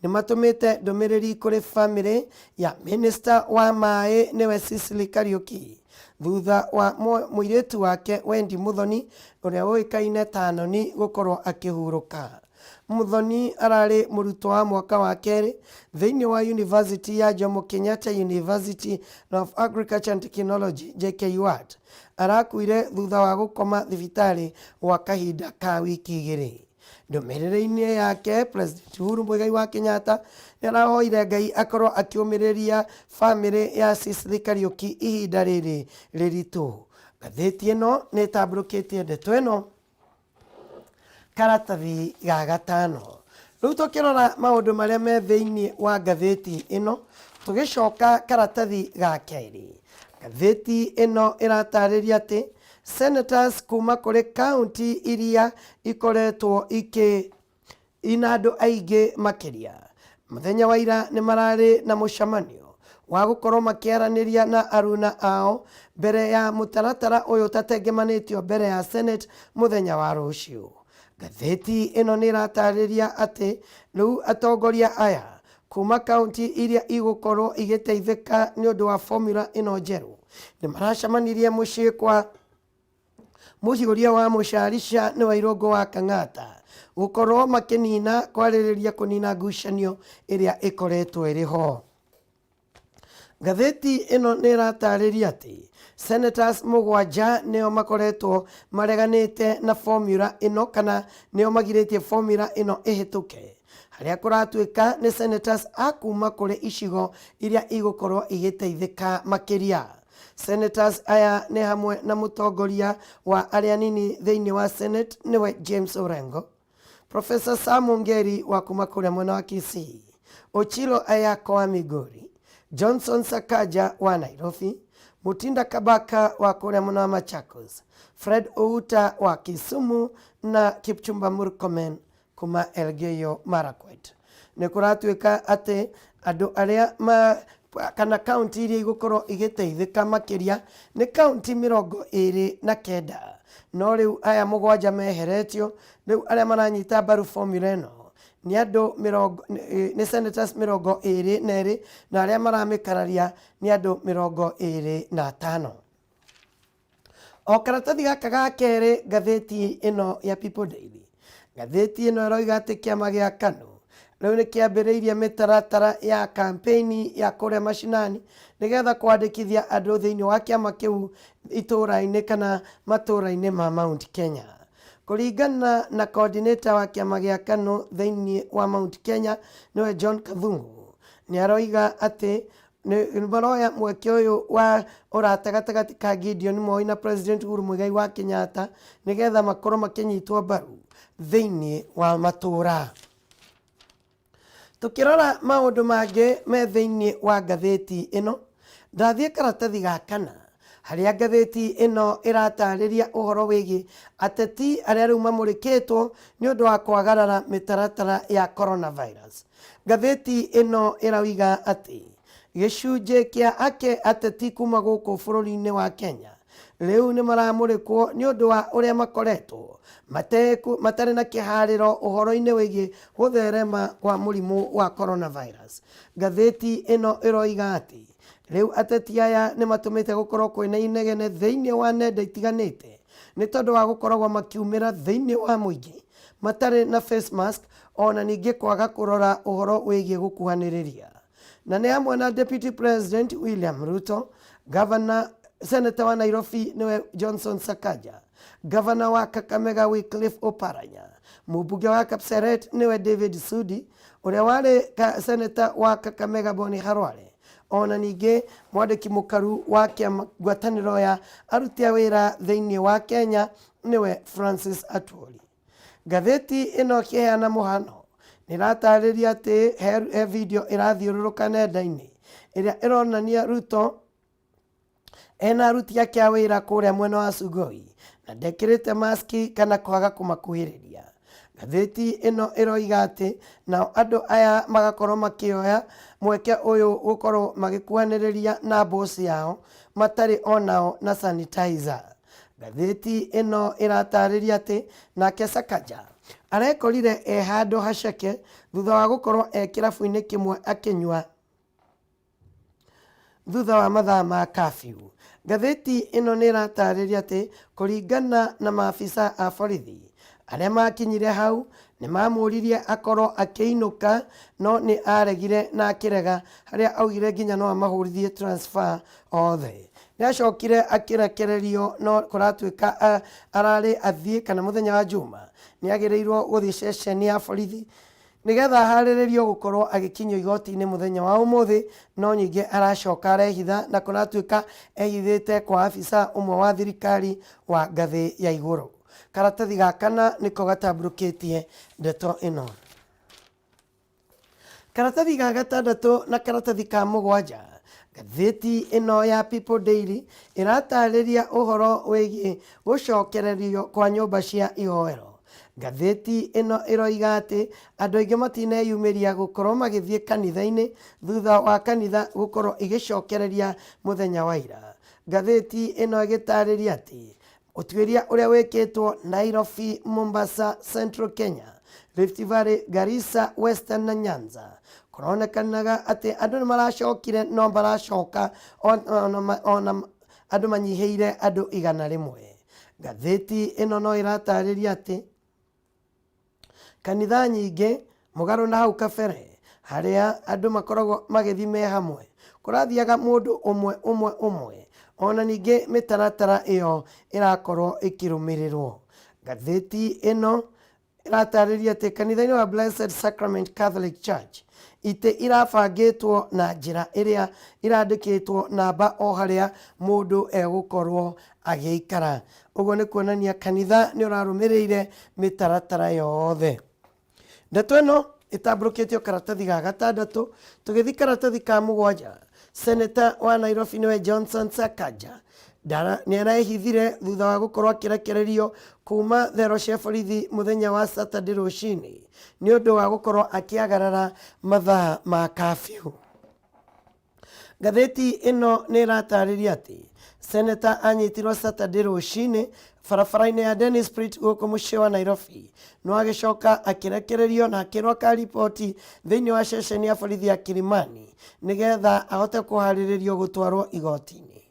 nĩ matũmĩte ndũmĩrĩri kũrĩ famĩlĩ ya minister wa maĩ nĩwe Sicily Kariuki. thutha wa mũirĩtu wake Wendy Muthoni ũrĩa ũĩkaine ta Noni gũkorwo akĩhurũka. Muthoni ararĩ mũrutwo wa mwaka wa kerĩ thĩinĩ wa University ya Jomo Kenyatta University of Agriculture and Technology JKUAT. Arakuire thutha wa gũkoma thibitarĩ gwa kahinda ka wiki igĩrĩ. Ndũmĩrĩri-inĩ yake, President Uhuru Muigai wa Kenyatta nĩ arahoire Ngai akorwo akĩũmĩrĩria bamĩrĩ ya Cicely Kariuki ihinda rĩrĩ rĩritũ. Ngathĩti ĩno nĩ ĩtambũrũkĩtie ndeto ĩno karatathi ga gatano. Rĩu tũkĩrora maũndũ marĩa me thĩinĩ wa ngathĩti ĩno, tũgĩcoka karatathi ga kerĩ. Ngathĩti ĩno ĩratarĩria atĩ senators kuma kũrĩ kaunti iria ikoretwo ikĩ ina andũ aingĩ makĩria. Mũthenya wa ira nĩ mararĩ na mũcemanio wa gũkorwo makĩaranĩria na aruna ao mbere ya mũtaratara ũyũ ũtatengemanĩtio mbere ya Senate mũthenya wa rũciũ. Ngathĩti ĩno nĩ ĩratarĩria atĩ rĩu atongoria aya kuma kaunti iria igũkorwo igĩteithĩka nĩ ũndũ wa formula ĩno njerũ nĩ maracemanirie mũciĩ kwa Mũciũria wa Mũcarica nĩ Wairũngũ wa Kang'ata gũkorwo makĩnina kwarĩrĩria kũnina ngucanio ĩrĩa ĩkoretwo ĩrĩ ho. Ngathĩti ĩno nĩ ĩratarĩria atĩ senators mũgwanja nĩo makoretwo mareganĩte na formula ĩno kana nĩo magirĩtie formula ĩno ĩhĩtũke harĩa kũratuĩka nĩ senators a kuma kũrĩ icigo iria igũkorwo igĩteithĩka makĩria. Senators aya nĩ hamwe na mũtongoria wa arĩa nini thĩinĩ wa Senate nĩwe James Orengo, Professor Sam Ongeri wa kuma kũrĩa mwena wa Kisii, Ochilo Ayako wa Migori, Johnson Sakaja wa Nairobi, Mutinda Kabaka wa kũrĩa mwena wa Machakos, Fred Outa wa Kisumu na Kipchumba Murkomen kuma Elgeyo Marakwet. Nĩ kũratuĩka atĩ andũ arĩa ma kana kaunti iria igũkorwo igĩteithĩka makĩria nĩ kaunti 29, no rĩu aya mũgwanja meheretio. Rĩu arĩa maranyita mbaru formula ĩno nĩ andũ mĩrongo nĩ senators 22, na arĩa maramĩkararia nĩ andũ 25. O karatathi gaka ga kerĩ ngathĩti ĩno ya People Daily, ngathĩti ĩno ĩroiga atĩ kĩama gĩa KANU rĩu nĩ kĩambĩrĩirie mĩtaratara ya kampeini ya kũrĩa macinani nĩgetha kwandĩkithia andũ thĩinĩ wa kĩama kĩu itũũra-inĩ kana matũũra-inĩ ma Mount Kenya. Kũringana na coordinator wa kĩama gĩa KANU thĩinĩ wa Mount Kenya nĩwe John Kathungu, nĩ aroiga atĩ Nĩ maroya mweke ũyũ wa ũrata gatagatĩ ka Gideon Moi na President Uhuru Muigai wa Kenyatta nĩgetha makorwo makĩnyitwo mbaru thĩinĩ wa matũra. Tũkĩrora maũndũ mangĩ me thĩinĩ wa ngathĩti ĩno, ndathiĩ karatathi ga kana harĩa ngathĩti ĩno ĩratarĩria ũhoro wĩgiĩ ateti arĩa rĩu mamũrĩkĩtwo nĩ ũndũ wa kwagarara mĩtaratara ya coronavirus. Ngathĩti ĩno ĩroiga atĩ gĩcunjĩ kĩa ake ateti kuma gũkũ bũrũri-inĩ wa Kenya rĩu nĩ maramũrĩkwo nĩ ũndũ wa ũrĩa makoretwo matarĩ na kĩharĩro ũhoro-inĩ wĩgiĩ gũtherema kwa mũrimũ wa coronavirus. Ngathĩti ĩno ĩroiga atĩ rĩu ateti aya nĩ matũmĩte gũkorwo kwĩna inegene thĩinĩ wa nenda itiganĩte nĩ tondũ wa gũkoragwo makiumĩra thĩinĩ wa mũingĩ matarĩ na face mask ona ningĩ kwaga kũrora ũhoro wĩgiĩ gũkuhanĩrĩria. Na nĩ hamwe na Deputy President William Ruto, Governor Senator wa Nairobi nĩwe Johnson Sakaja, Governor wa Kakamega Wycliffe Oparanya, mũmbunge wa Kapseret nĩwe David Sudi, ũrĩa warĩ ka Senator wa Kakamega Boni Khalwale, ona ningĩ mwandĩki mũkaru wa kĩama ngwatanĩro ya aruti a wĩra thĩinĩ wa Kenya nĩwe Francis Atwoli. Ngathĩti ĩno ĩkĩheana mũhano nĩ ĩratarĩria atĩ he video ĩrathiũrũrũka nenda-inĩ ĩrĩa ĩronania Ruto ena aruti ake a wĩra kũrĩa mwena wa Sugoi na ndekĩrĩte maski kana kwaga kũmakuhĩrĩria. Ngathĩti ĩno ĩroiga atĩ nao andũ aya magakorwo makĩoya mweke ũyũ gũkorwo magĩkuhanĩrĩria na boss yao matarĩ onao na sanitizer. Ngathĩti ĩno ĩratarĩria atĩ nake Sakaja arekorire e handũ haceke thutha wa gũkorwo e kĩrabu-inĩ kĩmwe akĩnyua. thutha wa mathaa ma curfew. Ngathĩti ĩno nĩ ĩratarĩria atĩ kũringana na maabisa a borithi arĩa makinyire hau nĩ mamũririe akorwo akĩinũka no nĩ aregire na akĩrega harĩa augire nginya no amahũrithie transfer othe. Nĩ acokire akĩrekererio no kũratuĩka ararĩ athiĩ kana mũthenya wa Juma nĩ agĩrĩirwo gũthiĩ ceceni ya borithi nĩgetha aharĩrĩrio gũkorwo agĩkinyio igoti-inĩ mũthenya wa ũmũthĩ no ningĩ aracoka arehitha na kũratuĩka ehithĩte kwa afisa ũmwe wa thirikari wa ngathĩ ya igũrũ. Karatathi ga kana nĩko gatambũrũkĩtie ndeto ĩno. Karatathi ga gatandatũ na karatathi ka mũgwanja ngathĩti ĩno ya People Daily ĩratarĩria ũhoro wĩgiĩ gũcokererio kwa nyũmba cia ihoero. Ngathĩti ĩno ĩroiga atĩ andũ aingĩ matineyumĩria gũkorwo magĩthiĩ kanitha-inĩ thutha wa kanitha gũkorwo igĩcokereria mũthenya wa ira. Ngathĩti ĩno ĩgĩtarĩria atĩ ũtuĩria ũrĩa wĩkĩtwo Nairobi, Mombasa, Central Kenya, Rift Valley, Garissa, Western na Nyanza kũronekanaga atĩ andũ nĩ maracokire no maracoka ona andũ manyihĩire andũ 100. Ngathĩti ĩno no ĩratarĩria atĩ kanitha nyingĩ mũgarũ na hau kabere harĩa andũ makoragwo magĩthiĩ me hamwe kũrathiaga mũndũ ũmwe ũmwe ũmwe ona ningĩ mĩtaratara ĩyo ĩrakorwo ĩkĩrũmĩrĩrwo. Ngathĩti ĩno ĩratarĩria atĩ kanitha-inĩ wa Blessed Sacrament Catholic Church itĩ irabangĩtwo na njĩra ĩrĩa irandĩkĩtwo namba o harĩa mũndũ egũkorwo agĩikara. Ũguo nĩ kuonania kanitha nĩ ũrarũmĩrĩire mĩtaratara yothe. Ndeto ĩno ĩtambũrũkĩtio karatathi ga gatandatũ tũgĩthiĩ karatathi ka mũgwanja. Seneta wa Nairobi nĩwe Johnson Sakaja nĩ arehithire thutha wa gũkorwo akĩrekererio kuma thero cia borithi mũthenya wa Saturday rũcinĩ nĩ ũndũ wa gũkorwo akĩagarara mathaa ma curfew. Ngathĩti ĩno nĩ ĩratarĩria atĩ seneta anyitirwo Saturday rũcinĩ barabara-inĩ ya Dennis Pritt gũkũ mũciĩ wa Nairobi no agĩcoka akĩrekererio na akĩrwo akariboti thĩinĩ wa ceceni ya borithi ya Kilimani nĩgetha ahote kũharĩrĩrio gũtwarwo igoti-inĩ.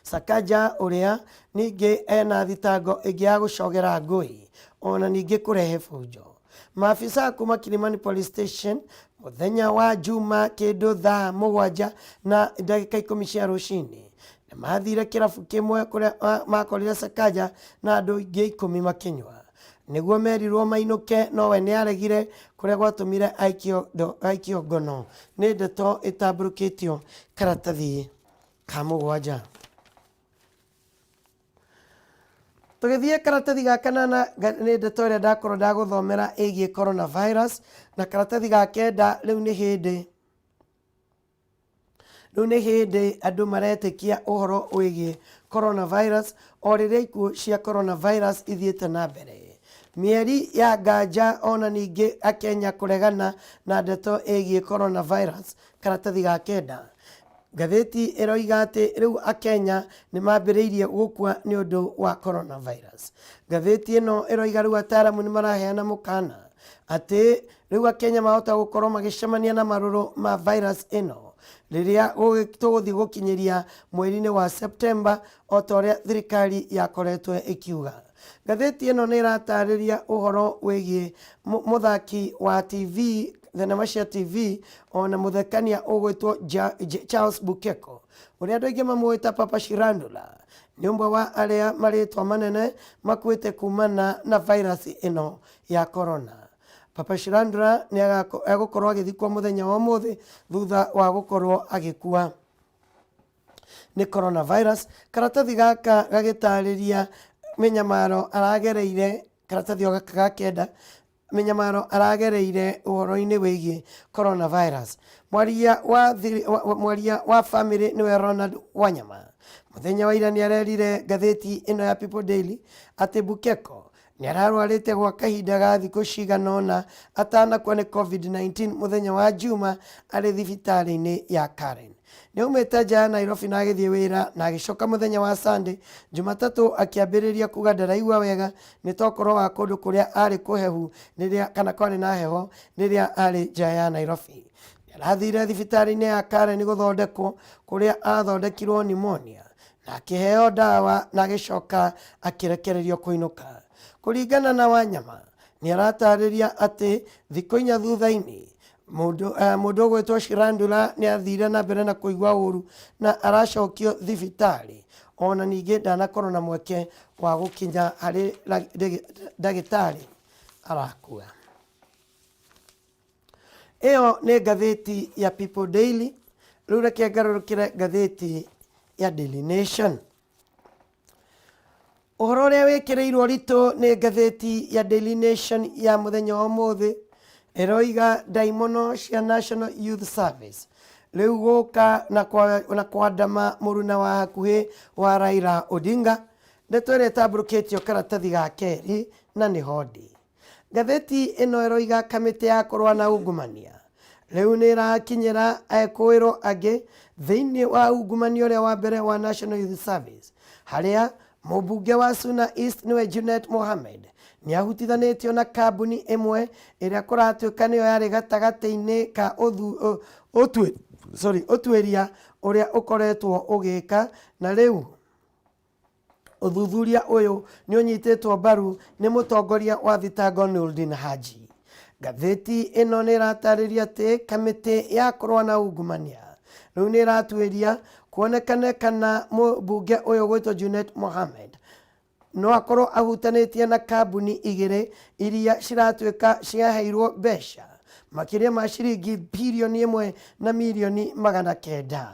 Sakaja ũrĩa ningĩ ena thitango ĩngĩ ya gũcogera ngũĩ ona ningĩ kũrehe bunjo. Maafisa kuma Kilimani Police Station mũthenya wa Juma kĩndũ thaa 7 na ndagĩka 10 cia rũcinĩ nĩ mathire kĩrabu kĩmwe kũrĩa makorire Sakaja na andũ ingĩ 10 makĩnyua. Nĩguo merirwo mainũke nowe nĩ aregire kũrĩa gwatũmire aikio ngono. Nĩ ndeto ĩtambũrũkĩtio karatathi ka mũgwanja. Tũgĩthiĩ karatathi ga kanana nĩ ndeto ĩrĩa ndakorwo ndagũthomera ĩgiĩ coronavirus na karatathi ga kenda rĩu nĩ hĩndĩ rĩu nĩ hĩndĩ andũ maretĩkia ũhoro wĩgiĩ coronavirus o rĩrĩa ikuũ cia coronavirus ithiĩte na mbere. Mĩeri ya nganja ona ningĩ akenya kũregana na ndeto ĩgiĩ coronavirus karatathi ga kenda. Ngathĩti ĩroiga atĩ rĩu akenya nĩ mambĩrĩirie gũkua nĩ ũndũ wa coronavirus. Ngathĩti ĩno ĩroiga rĩu ataaramu nĩ maraheana mũkana atĩ rĩu akenya mahota gũkorwo magĩcemania na marũrũ ma virus ĩno rĩrĩa tũgũthiĩ gũkinyĩria mweri-inĩ wa September o ta ũrĩa thirikari yakoretwo ĩkiuga. Ngathĩti ĩno nĩ ĩratarĩria ũhoro wĩgiĩ mũthaki wa TV, thenema cia TV ona mũthekania ũgwĩtwo Charles Bukeko ũrĩa andũ aingĩ mamũĩ ta Papa Shirandula nĩ ũmwe wa arĩa marĩtwa manene makuĩte kumana na virus ĩno ya corona. Papa Shirandula nĩ egũkorwo agĩthikwo mũthenya wa ũmũthĩ thutha wa gũkorwo agĩkua nĩ coronavirus. Karatathi gaka gagĩtarĩria mĩnyamaro aragereire, karatathi o gaka ga kenda, mĩnyamaro aragereire ũhoro-inĩ wĩgiĩ coronavirus. Mwaria wa family nĩwe Ronald Wanyama mũthenya wa ira nĩ arerire ngathĩti ĩno ya People Daily atĩ Bukeko nĩ ararwarĩte gwa kahinda ga thikũ cigana ũna atanakua nĩ COVID-19 mũthenya wa Juma arĩ thibitarĩ-inĩ ya Karen. Nĩ aumĩte nja ya Nairobi na agĩthiĩ wĩra na agĩcoka mũthenya wa Sunday Jumatatũ akĩambĩrĩria kuga ndaraigua wega nĩ tokorwo wa kũndũ kũrĩa arĩ kũhehu rĩrĩa kana kwarĩ na heho rĩrĩa arĩ nja ya Nairobi. Nĩarathire thibitarĩ-inĩ ya Karen gũthondekwo kũrĩa athondekirwo pneumonia na akĩheo ndawa na agĩcoka akĩrekererio kũinũka. Kũringana na Wanyama, nĩaratarĩria atĩ thikũ inya thutha-inĩ mũndũ eh, mũndũ ũgwĩtwo Shirandula nĩ athire na mbere na kũigua ũru na aracokio thibitarĩ ona ningĩ ndanakorwo na mweke wa gũkinya harĩ ndagĩtarĩ arakua. Ĩyo nĩ ngathĩti ya People Daily. Rĩu reke ngarũrũkĩre ngathĩti ya Daily Nation. Ũhoro ũrĩa wĩkĩrĩirwo ũritũ nĩ ngathĩti ya Daily Nation ya mũthenya wa ũmũthĩ ĩroiga ndaimono cia National Youth Service rĩu gũka na, kwa, na kwandama mũruna wa hakuhĩ wa Raila Odinga, ndeto ĩrĩa ĩtambũrũkĩtio karatathi ga kerĩ na nĩho ndĩ. Ngathĩti ĩno ĩroiga kamĩtĩ ya kũrũa na ungumania rĩu nĩ ĩrakinyĩra ekũĩrwo angĩ thĩinĩ wa ungumania ũrĩa wa mbere wa National Youth Service harĩa mũmbunge wa Suna East nĩwe Junet Mohamed nĩ ahutithanĩtio na kambuni ĩmwe ĩrĩa kũratuĩka nĩyo yarĩ gatagatĩ-inĩ ka ũtuĩria ũrĩa ũkoretwo ũgĩka na rĩu Ũthuthuria ũyũ nĩ ũnyitĩtwo mbaru nĩ mũtongoria wa thitango Noordin Haji. Ngathĩti ĩno nĩ ĩratarĩria atĩ kamĩtĩ ya kũrũa na ungumania rĩu nĩ ĩratuĩria kuonekane kana mũmbunge ũyũ gwĩtwo Junet Mohamed no akorwo ahutanĩtie na kambuni igĩrĩ iria ciratuĩka ciaheirwo mbeca makĩria ma ciringi birioni ĩmwe na mirioni 900.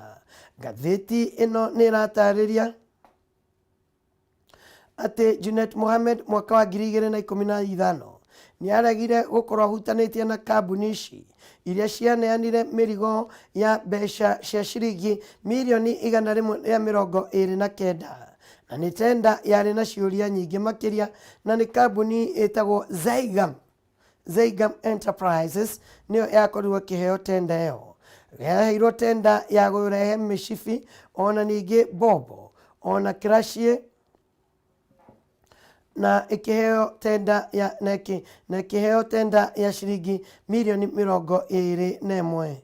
Ngathĩti ĩno nĩ ĩratarĩria atĩ Junet Mohamed mwaka wa 2015 nĩ aregire gũkorwo ahutanĩtie na kambuni ici iria cianeanire mĩrigo ya mbeca cia ciringi mirioni 129 na nĩ tenda yarĩ na ciũria nyingĩ makĩria na nĩ kambuni ĩtagwo Zaigam Zeigam Enterprises nĩyo yakorirwo ĩkĩheo tenda ĩyo. Yaheirwo tenda ya kũrehe mĩcibi ona ningĩ mbombo ona kĩraciĩ na ĩkĩheo tenda ya na ĩkĩ, na ĩkĩheo tenda ya ciringi mirioni 21.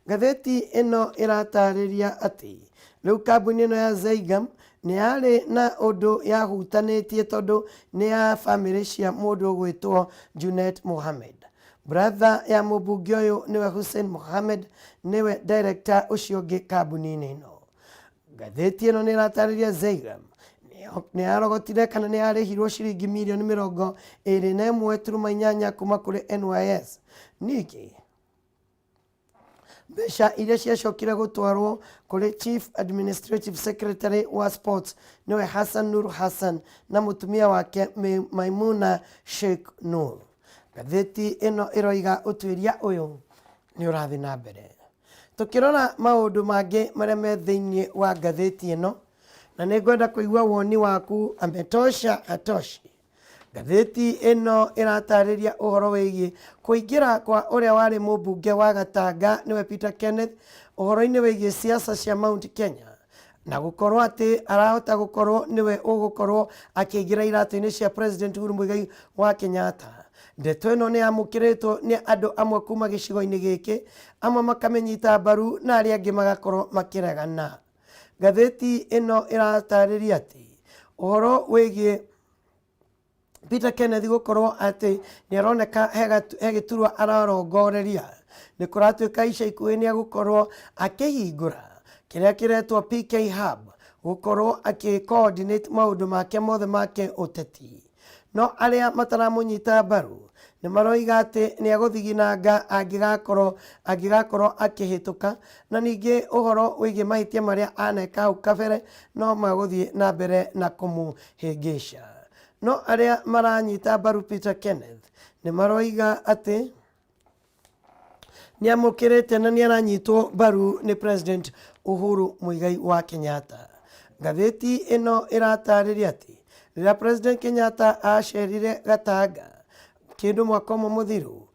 Ngathĩti ĩno ĩratarĩria atĩ rĩu kambuni ĩno ya Zeigam nĩ yarĩ na ũndũ yahutanĩtie tondũ nĩ ya bamĩrĩ cia mũndũ ũgwĩtwo Junet Mohamed. Brother ya mũmbunge ũyũ nĩwe Hussein Mohamed nĩwe director ũcio ũngĩ kambuni-inĩ ĩno. Ngathĩti ĩno nĩ ĩratarĩria Zeigam nĩ yarogotire kana nĩ yarĩhirwo ciringi mirioni 21.8 kuma kũrĩ NYS. Ningĩ mbeca iria ciacokire gũtwarwo kũrĩ Chief Administrative Secretary wa Sports nĩwe Hassan Nur Hassan na mũtumia wake Maimuna Sheikh Nur. Ngathĩti ĩno ĩroiga ũtuĩria ũyũ nĩ ũrathiĩ na mbere. Tũkĩrora maũndũ mangĩ marĩa me thĩinĩ wa ngathĩti ĩno, na nĩ ngwenda kũigua woni waku ametosha hatoshi. Ngathĩti ĩno ĩratarĩria ũhoro wĩgiĩ kũingĩra kwa ũrĩa warĩ mũmbunge wa Gatanga nĩwe Peter Kenneth ũhoro-inĩ wĩgiĩ siasa cia Mount Kenya na gũkorwo atĩ arahota gũkorwo nĩwe ũgũkorwo akĩingĩra iratũ-inĩ cia President Uhuru Muigai wa Kenyatta. Ndeto ĩno nĩ yamũkĩrĩtwo nĩ andũ amwe kuma gĩcigo-inĩ gĩkĩ, amwe makamĩnyita mbaru na arĩa angĩ magakorwo makĩregana. Ngathĩti ĩno ĩratarĩria atĩ ũhoro wĩgiĩ Peter Kenneth gũkorwo atĩ nĩ aroneka he gĩturwa ararongoreria nĩ kũratuĩka ica ikuhĩ nĩ egũkorwo akĩhingũra kĩrĩa kĩretwo PK Hub gũkorwo akĩ coordinate maũndũ make mothe make ũteti. No arĩa mataramũnyita mbaru nĩ maroiga atĩ nĩ egũthiginanga angĩgakorwo angĩgakorwo akĩhĩtũka na ningĩ ũhoro wĩgiĩ mahĩtia marĩa aneka hau kabere no magũthiĩ na mbere na kũmũhĩngĩca. No arĩa maranyita mbaru Peter Kenneth nĩ maroiga atĩ nĩ amũkĩrĩte na nĩ aranyitwo mbaru nĩ President Uhuru Muigai wa Kenyatta. Ngathĩti ĩno ĩratarĩria atĩ rĩrĩa President Kenyatta acerire Gatanga kĩndũ mwaka ũmwe mũthiru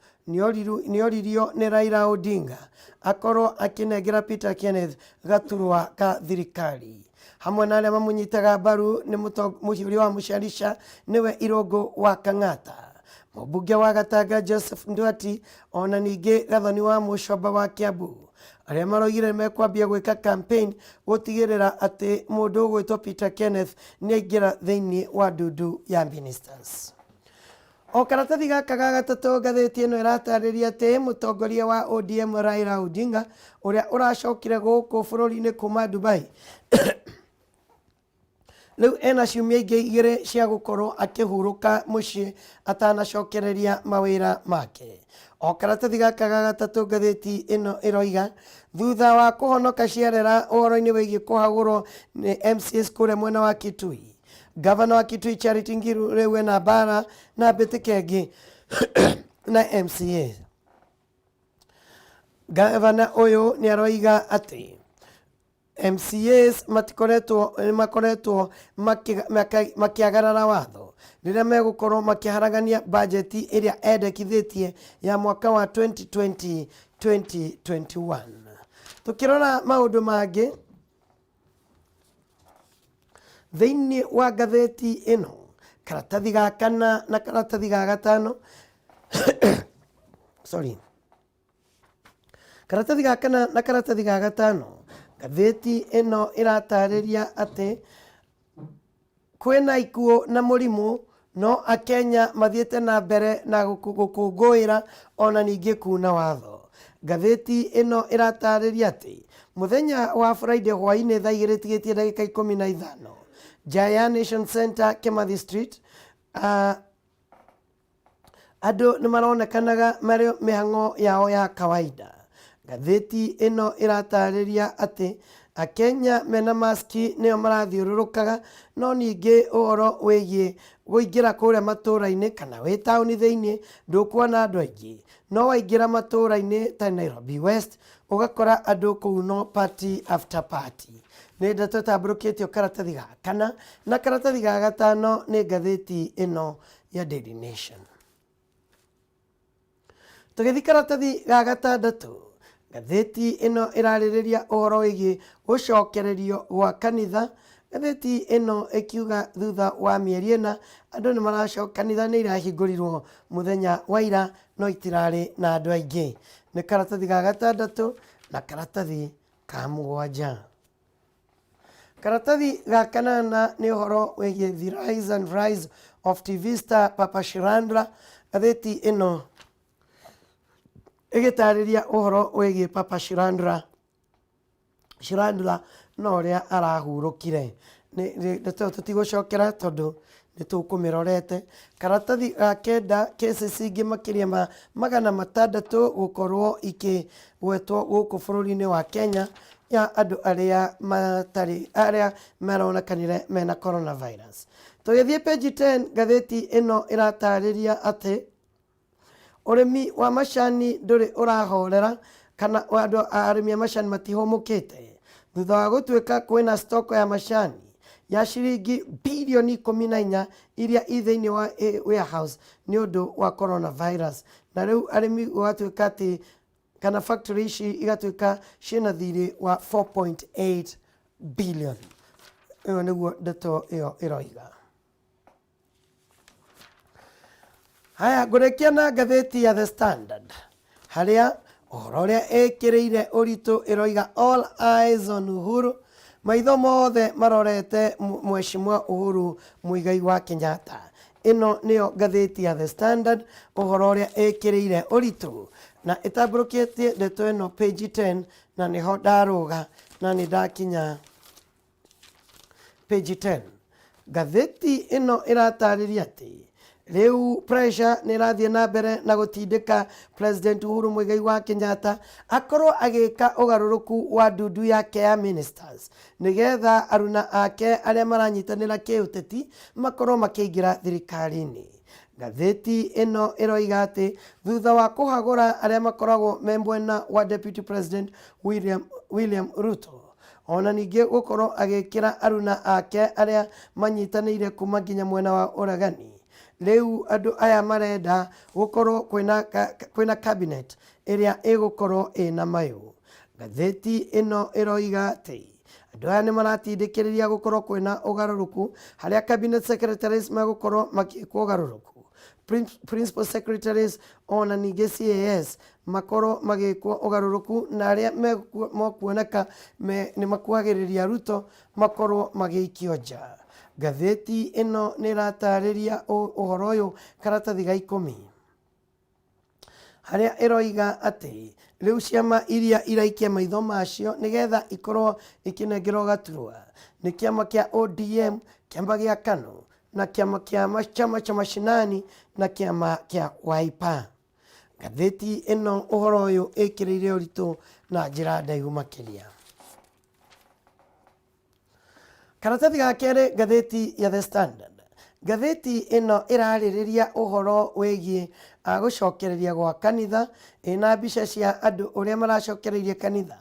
nĩoririo nĩ Raila Odinga akorwo akĩnengera Peter Kenneth gaturwa ka thirikari. Hamwe na arĩa mamũnyitaga mbaru nĩ mũhiũria wa Mũcarica nĩwe Irũngũ wa Kang'ata. Mũmbunge wa Gatanga Joseph Nduati ona ningĩ Gathoni wa Mũcomba wa Kiambu arĩa maroigire nĩmekwambia gwĩka campaign gũtigĩrĩra atĩ mũndũ ũgwĩtwo Peter Kenneth nĩaingĩra thĩinĩ wa ndundu ya ministers. O karatathi gaka ga gatatũ ngathĩti ĩno ĩratarĩria atĩ mũtongoria wa ODM Raila Odinga ũrĩa ũracokire gũkũ bũrũri-inĩ kuma Dubai rĩu ena ciumia ingĩ igĩrĩ cia gũkorwo akĩhurũka mũciĩ atanacokereria mawĩra make. O karatathi gaka ga gatatũ ngathĩti ĩno ĩroiga thutha wa kũhonoka ciarera ũhoro-inĩ wĩgiĩ kũhagũrwo nĩ MCAs kũrĩa mwena wa Kitui. Gavana wa Kitui Charity Ngiru rĩu ena mbara na mbĩtĩka ĩngĩ na MCA. Gavana ũyũ nĩ aroiga atĩ MCAs matikoretwo makoretwo makĩagarara watho rĩrĩa megũkorwo makĩharagania bajeti ĩrĩa endekithĩtie ya mwaka wa 2020 2021. Tũkĩrora maũndũ mangĩ thĩinĩ wa ngathĩti ĩno karatathi ga kana na karatathi ga gatano sorry Karatathi ga kana na karatathi ga gatano ngathĩti ĩno ĩratarĩria atĩ kwĩna ikuũ na mũrimũ no akenya mathiĩte na mbere na gũkũngũĩra ona ningĩ kuna watho. Ngathĩti ĩno ĩratarĩria atĩ mũthenya wa Friday hwainĩ thaa igĩrĩ tigĩtie ndagĩka 15 nja ya Nation Center Kimathi Street Andũ nĩ maronekanaga marĩ mĩhang'o yao ya kawaida. Ngathĩti ĩno ĩratarĩria atĩ Akenya mena maski nĩo marathiũrũrũkaga no ningĩ ũhoro wĩgiĩ kũingĩra kũrĩa matũra-inĩ kana wĩ taũni thĩinĩ ndũkuona andũ aingĩ. No waingĩra matũra-inĩ ta Nairobi West ũgakora andũ kũu no party after party. Nĩ ndeto ĩtambũrũkĩtio karatathi ga kana na karatathi ga gatano nĩ ngathĩti ĩno ya Daily Nation. Tũgĩthiĩ karatathi ga gatandatũ, ngathĩti ĩno ĩrarĩrĩria ũhoro wĩgiĩ gũcokererio gwa kanitha. Ngathĩti ĩno ĩkiuga thutha wa mĩeri ĩna andũ nĩ maracoka, kanitha nĩ irahingũrirwo mũthenya wa ira no itirarĩ na andũ aingĩ. Nĩ karatathi ga gatandatũ na karatathi ka mũgwanja. Karatathi ga kanana nĩ ũhoro wĩgiĩ The Rise and Rise of TV Star Papa Shirandula. Ngathĩti ĩno ĩgĩtarĩria ũhoro wĩgiĩ Papa Shirandula, Shirandula na ũrĩa arahurũkire. Ndeto ĩyo tũtigũcokera tondũ nĩ tũkũmĩrorete. Karatathi ga kenda cases ingĩ makĩria ma 600 gũkorwo ikĩgwetwo gũkũ bũrũri-inĩ wa Kenya ya andũ arĩa matarĩ arĩa maronekanire mena coronavirus. Tũgĩthiĩ page 10 ngathĩti ĩno ĩratarĩria atĩ Ũrĩmi wa macani ndũrĩ ũrahorera kana andũ arĩmi a macani matihũmũkĩte thutha wa gũtuĩka kwĩna stoko ya macani ya ciringi birioni 14 iria i thĩinĩ wa warehouse nĩ ũndũ wa coronavirus. Na rĩu arĩmi gũgatuĩka atĩ kana factory ici igatuĩka ciĩna thirĩ wa 4.8 billion. Ĩyo nĩguo ndeto ĩyo ĩroiga. Haya, ngũrĩkia na ngathĩti ya The Standard harĩa ũhoro ũrĩa ĩkĩrĩire ũritũ ĩroiga all eyes on Uhuru, maitho mothe marorete Mheshimiwa Uhuru Muigai wa Kenyatta. Ĩno nĩyo ngathĩti ya The Standard ũhoro ũrĩa ĩkĩrĩire ũritũ na ĩtambũrũkĩtie ndeto ĩno page 10 na nĩho ndarũga na nĩ ndakinya Page 10. Ngathĩti ĩno ĩratarĩria atĩ rĩu pressure nĩ ĩrathiĩ na mbere na gũtindĩka President Uhuru Muigai wa Kenyatta akorwo agĩka ũgarũrũku wa ndundu yake ya ministers nĩgetha aruna ake arĩa maranyitanĩra kĩũteti makorwo makĩingĩra thirikari-inĩ. Ngathĩti ĩno ĩroiga atĩ thutha wa kũhagũra arĩa makoragwo me mwena wa Deputy President William, William Ruto Ona ningĩ gũkorwo agĩkĩra aruna ake arĩa manyitanĩire kuma nginya mwena wa ũregani. Rĩu andũ aya marenda gũkorwo kwĩna, kwĩna cabinet ĩrĩa ĩgũkorwo ĩna mayũ. Ngathĩti ĩno ĩroiga atĩ andũ aya nĩ maratindĩkĩrĩria gũkorwo kwĩna ũgarũrũku harĩa cabinet secretaries megũkorwo magĩkwo ũgarũrũku. Principal secretaries ona ningĩ CAS makorwo magĩkwo ũgarũrũku na arĩa mekuoneka nĩ makuhagĩrĩria Ruto makorwo magĩikio nja. Ngathĩti ĩno nĩ ĩratarĩria ũhoro ũyũ karatathi ga 10 harĩa ĩroiga atĩ rĩu ciama iria iraikia maitho macio nĩgetha ikorwo ikĩnengerwo gaturwa nĩ kĩama kĩa ODM, kĩama gĩa KANU na kĩama kĩa Chama cha Mashinani na kĩama kĩa Wiper. Ngathĩti ĩno ũhoro ũyũ ĩkĩrĩire ũritũ na njĩra ndaihu makĩria. Karatathi ga kerĩ ngathĩti ya The Standard. Ngathĩti ĩno ĩrarĩrĩria ũhoro wĩgiĩ gũcokereria gwa kanitha, ĩna mbica cia andũ ũrĩa maracokereirie kanitha,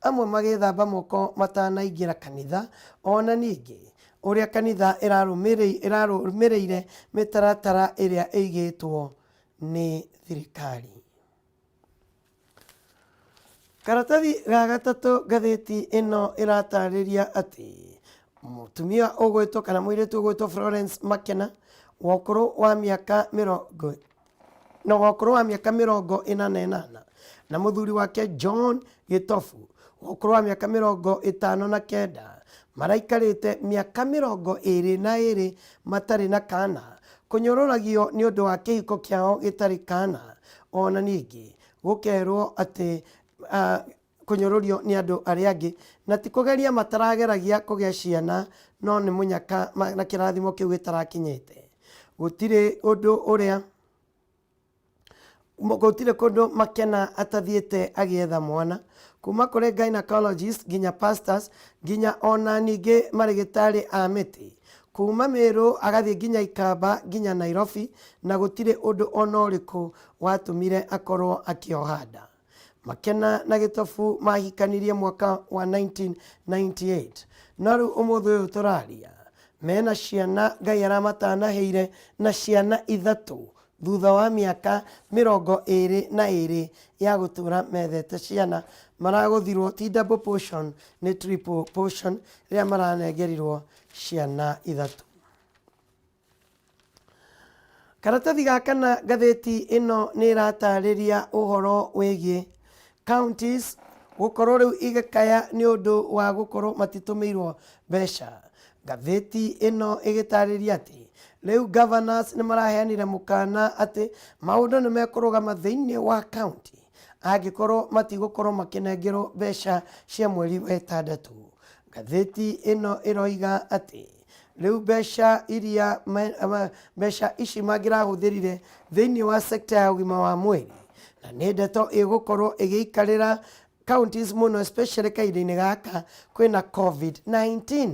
amwe magĩthamba moko matanaingĩra kanitha, ona ningĩ ũrĩa kanitha ĩrarũmĩrĩire mĩtaratara ĩrĩa ĩigĩtwo nĩ thirikari. Karatathi ga gatatũ ngathĩti ĩno ĩratarĩria atĩ mũtumia ũgwĩtwo kana mũirĩtu ũgwĩtwo Florence Makena wa ũkũrũ wa mĩaka mĩrongo na wa ũkũrũ wa mĩaka 48 na mũthuri wake John Gĩtobu wa ũkũrũ wa mĩaka 59 maraikarĩte mĩaka 22 matarĩ na kana, kũnyũrũragio nĩ ũndũ wa kĩhiko kĩao gĩtarĩ kana, ona ningĩ gũkerwo atĩ kũnyũrũrio nĩ andũ arĩa angĩ na ti kũgeria matarageragia kũgĩa ciana no nĩ mũnyaka na kĩrathimo kĩu gĩtarakinyĩte. Gũtirĩ ũndũ ũrĩa gũtirĩ kũndũ Makena atathiĩte agĩetha mwana, kuma kũrĩ gynecologist nginya pastors nginya ona ningĩ marĩgĩtarĩ a mĩtĩ, kuma Meru agathiĩ nginya Ikamba nginya Nairobi, na gũtirĩ ũndũ ona ũrĩkũ watũmire akorwo akĩoha nda. Makena na Gĩtobu mahikanirie mwaka wa 1998, no rĩu ũmũthĩ ũyũ tũraria mena ciana Ngai aramatanahĩire na ciana 3 thutha wa mĩaka 22 ya gũtũra methete ciana. Maragũthirwo ti double portion nĩ triple portion rĩrĩa maranengerirwo ciana 3. Karatathi ga kana ngathĩti ĩno nĩ ĩratarĩria ũhoro wĩgiĩ counties gũkorwo rĩu igĩkaya nĩ ũndũ wa gũkorwo matitũmĩirwo mbeca. Ngathĩti ĩno ĩgĩtarĩria atĩ rĩu governors nĩ maraheanire mũkana atĩ maũndũ nĩ mekũrũgama thĩinĩ wa county angĩkorwo matigũkorwo makĩnengerwo mbeca cia mweri wa 6. Ngathĩti ĩno ĩroiga atĩ rĩu mbeca iria mbeca ici mangĩrahũthĩrire thĩinĩ wa sector ya ũgima wa mwĩrĩ, na nĩ ndeto ĩgũkorwo ĩgĩikarĩra counties mũno especially kahinda-inĩ gaka kwĩna COVID-19.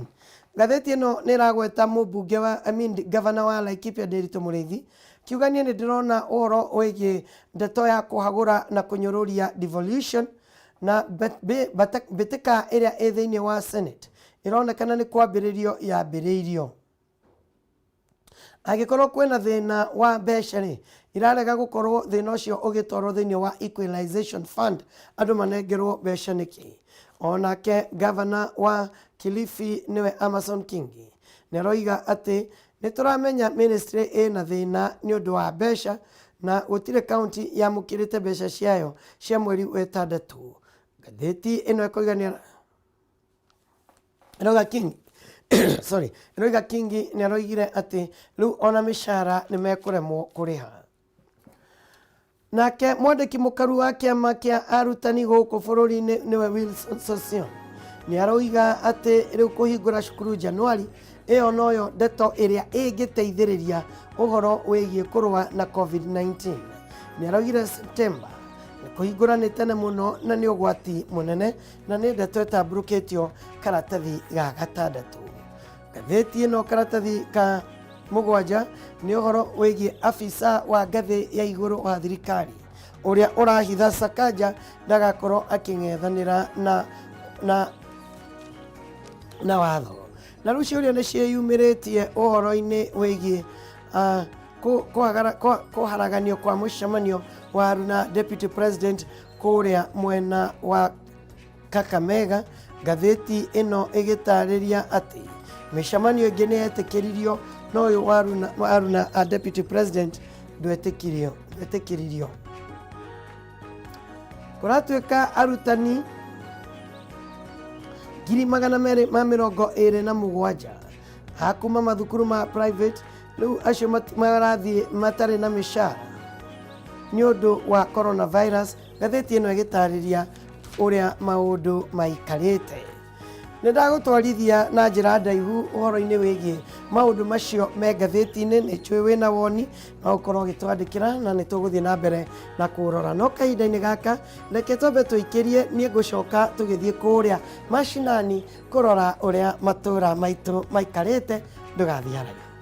Ngathĩti ĩno nĩ ĩragweta mũmbunge wa, I mean, governor wa Laikipia Ndiritu Mũrĩithi kiuga niĩ nĩ ndĩrona ũhoro wĩgiĩ ndeto ya kũhagũra na kũnyũrũria devolution na mbĩtĩka ĩrĩa ĩ thĩinĩ wa Senate ĩronekana nĩ kwambĩrĩrio yambĩrĩirio. Angĩkorwo kwĩna thĩna wa mbeca rĩ, irarega gũkorwo thĩna ũcio ũgĩtwarwo thĩinĩ wa Equalization Fund andũ manengerwo mbeca nĩkĩ. Onake governor wa Kilifi nĩwe Amason Kingi nĩ aroiga atĩ nĩ tũramenya ministry ĩna thĩna nĩ ũndũ wa mbeca na gũtirĩ county yamũkĩrĩte mbeca ciayo cia mweri wa 6. Ngathĩti ĩno ĩkoiga nĩ ĩroiga Kingi sorry ĩroiga Kingi nĩ aroigire atĩ rĩu ona mĩcara nĩ mekũremwo kũrĩha. Nake mwandĩki mũkaru wa kĩama kĩa arutani gũkũ bũrũri-inĩ nĩwe Wilson Sossion nĩ aroiga atĩ rĩu kũhingũra cukuru Januari ĩyo noyo ndeto ĩrĩa ĩngĩteithĩrĩria ũhoro wĩgiĩ kũrũa na COVID-19. Nĩ aroigire September kũhingũra nĩ tene mũno na nĩ ũgwati mũnene, na nĩ ndeto ĩtambũrũkĩtio karatathi ga 6. Ngathĩti ĩno karatathi ka 7 nĩ ũhoro wĩgiĩ afisa wa ngathĩ ya igũrũ wa thirikari ũrĩa ũrahitha Sakaja ndagakorwo akĩng'ethanĩra na watho. Na rĩu ciũria nĩ ciĩyumĩrĩtie ũhoro-inĩ wĩgiĩ kũharaganio kwa mũcemanio wa na Deputy President kũrĩa mwena wa Kakamega. Ngathĩti ĩno ĩgĩtarĩria atĩ mĩcemanio ĩngĩ nĩ yetĩkĩririo No ũyũ wa Aruna a deputy president ndwetĩkirio ndwetĩkĩririo. Kũratuĩka arutani 227,000 a kuma mathukuru ma private rĩu acio marathiĩ matarĩ na mĩcara nĩ ũndũ wa coronavirus. Ngathĩti ĩno ĩgĩtarĩria ũrĩa maũndũ maikarĩte. Nĩ ndagũtwarithia na njĩra ndaihu ũhoro-inĩ wĩgiĩ maũndũ macio me ngathĩti-inĩ. Nĩ njũĩ wĩna woni, no ũkorwo ũgĩtwandĩkĩra na nĩ tũgũthiĩ na mbere na kũrora. No kahinda-inĩ gaka reke twambe tũikĩrie, niĩ ngũcoka tũgĩthiĩ kũrĩa macinani kũrora ũrĩa matũra maitũ maikarĩte. Ndũgathiĩ haraihu.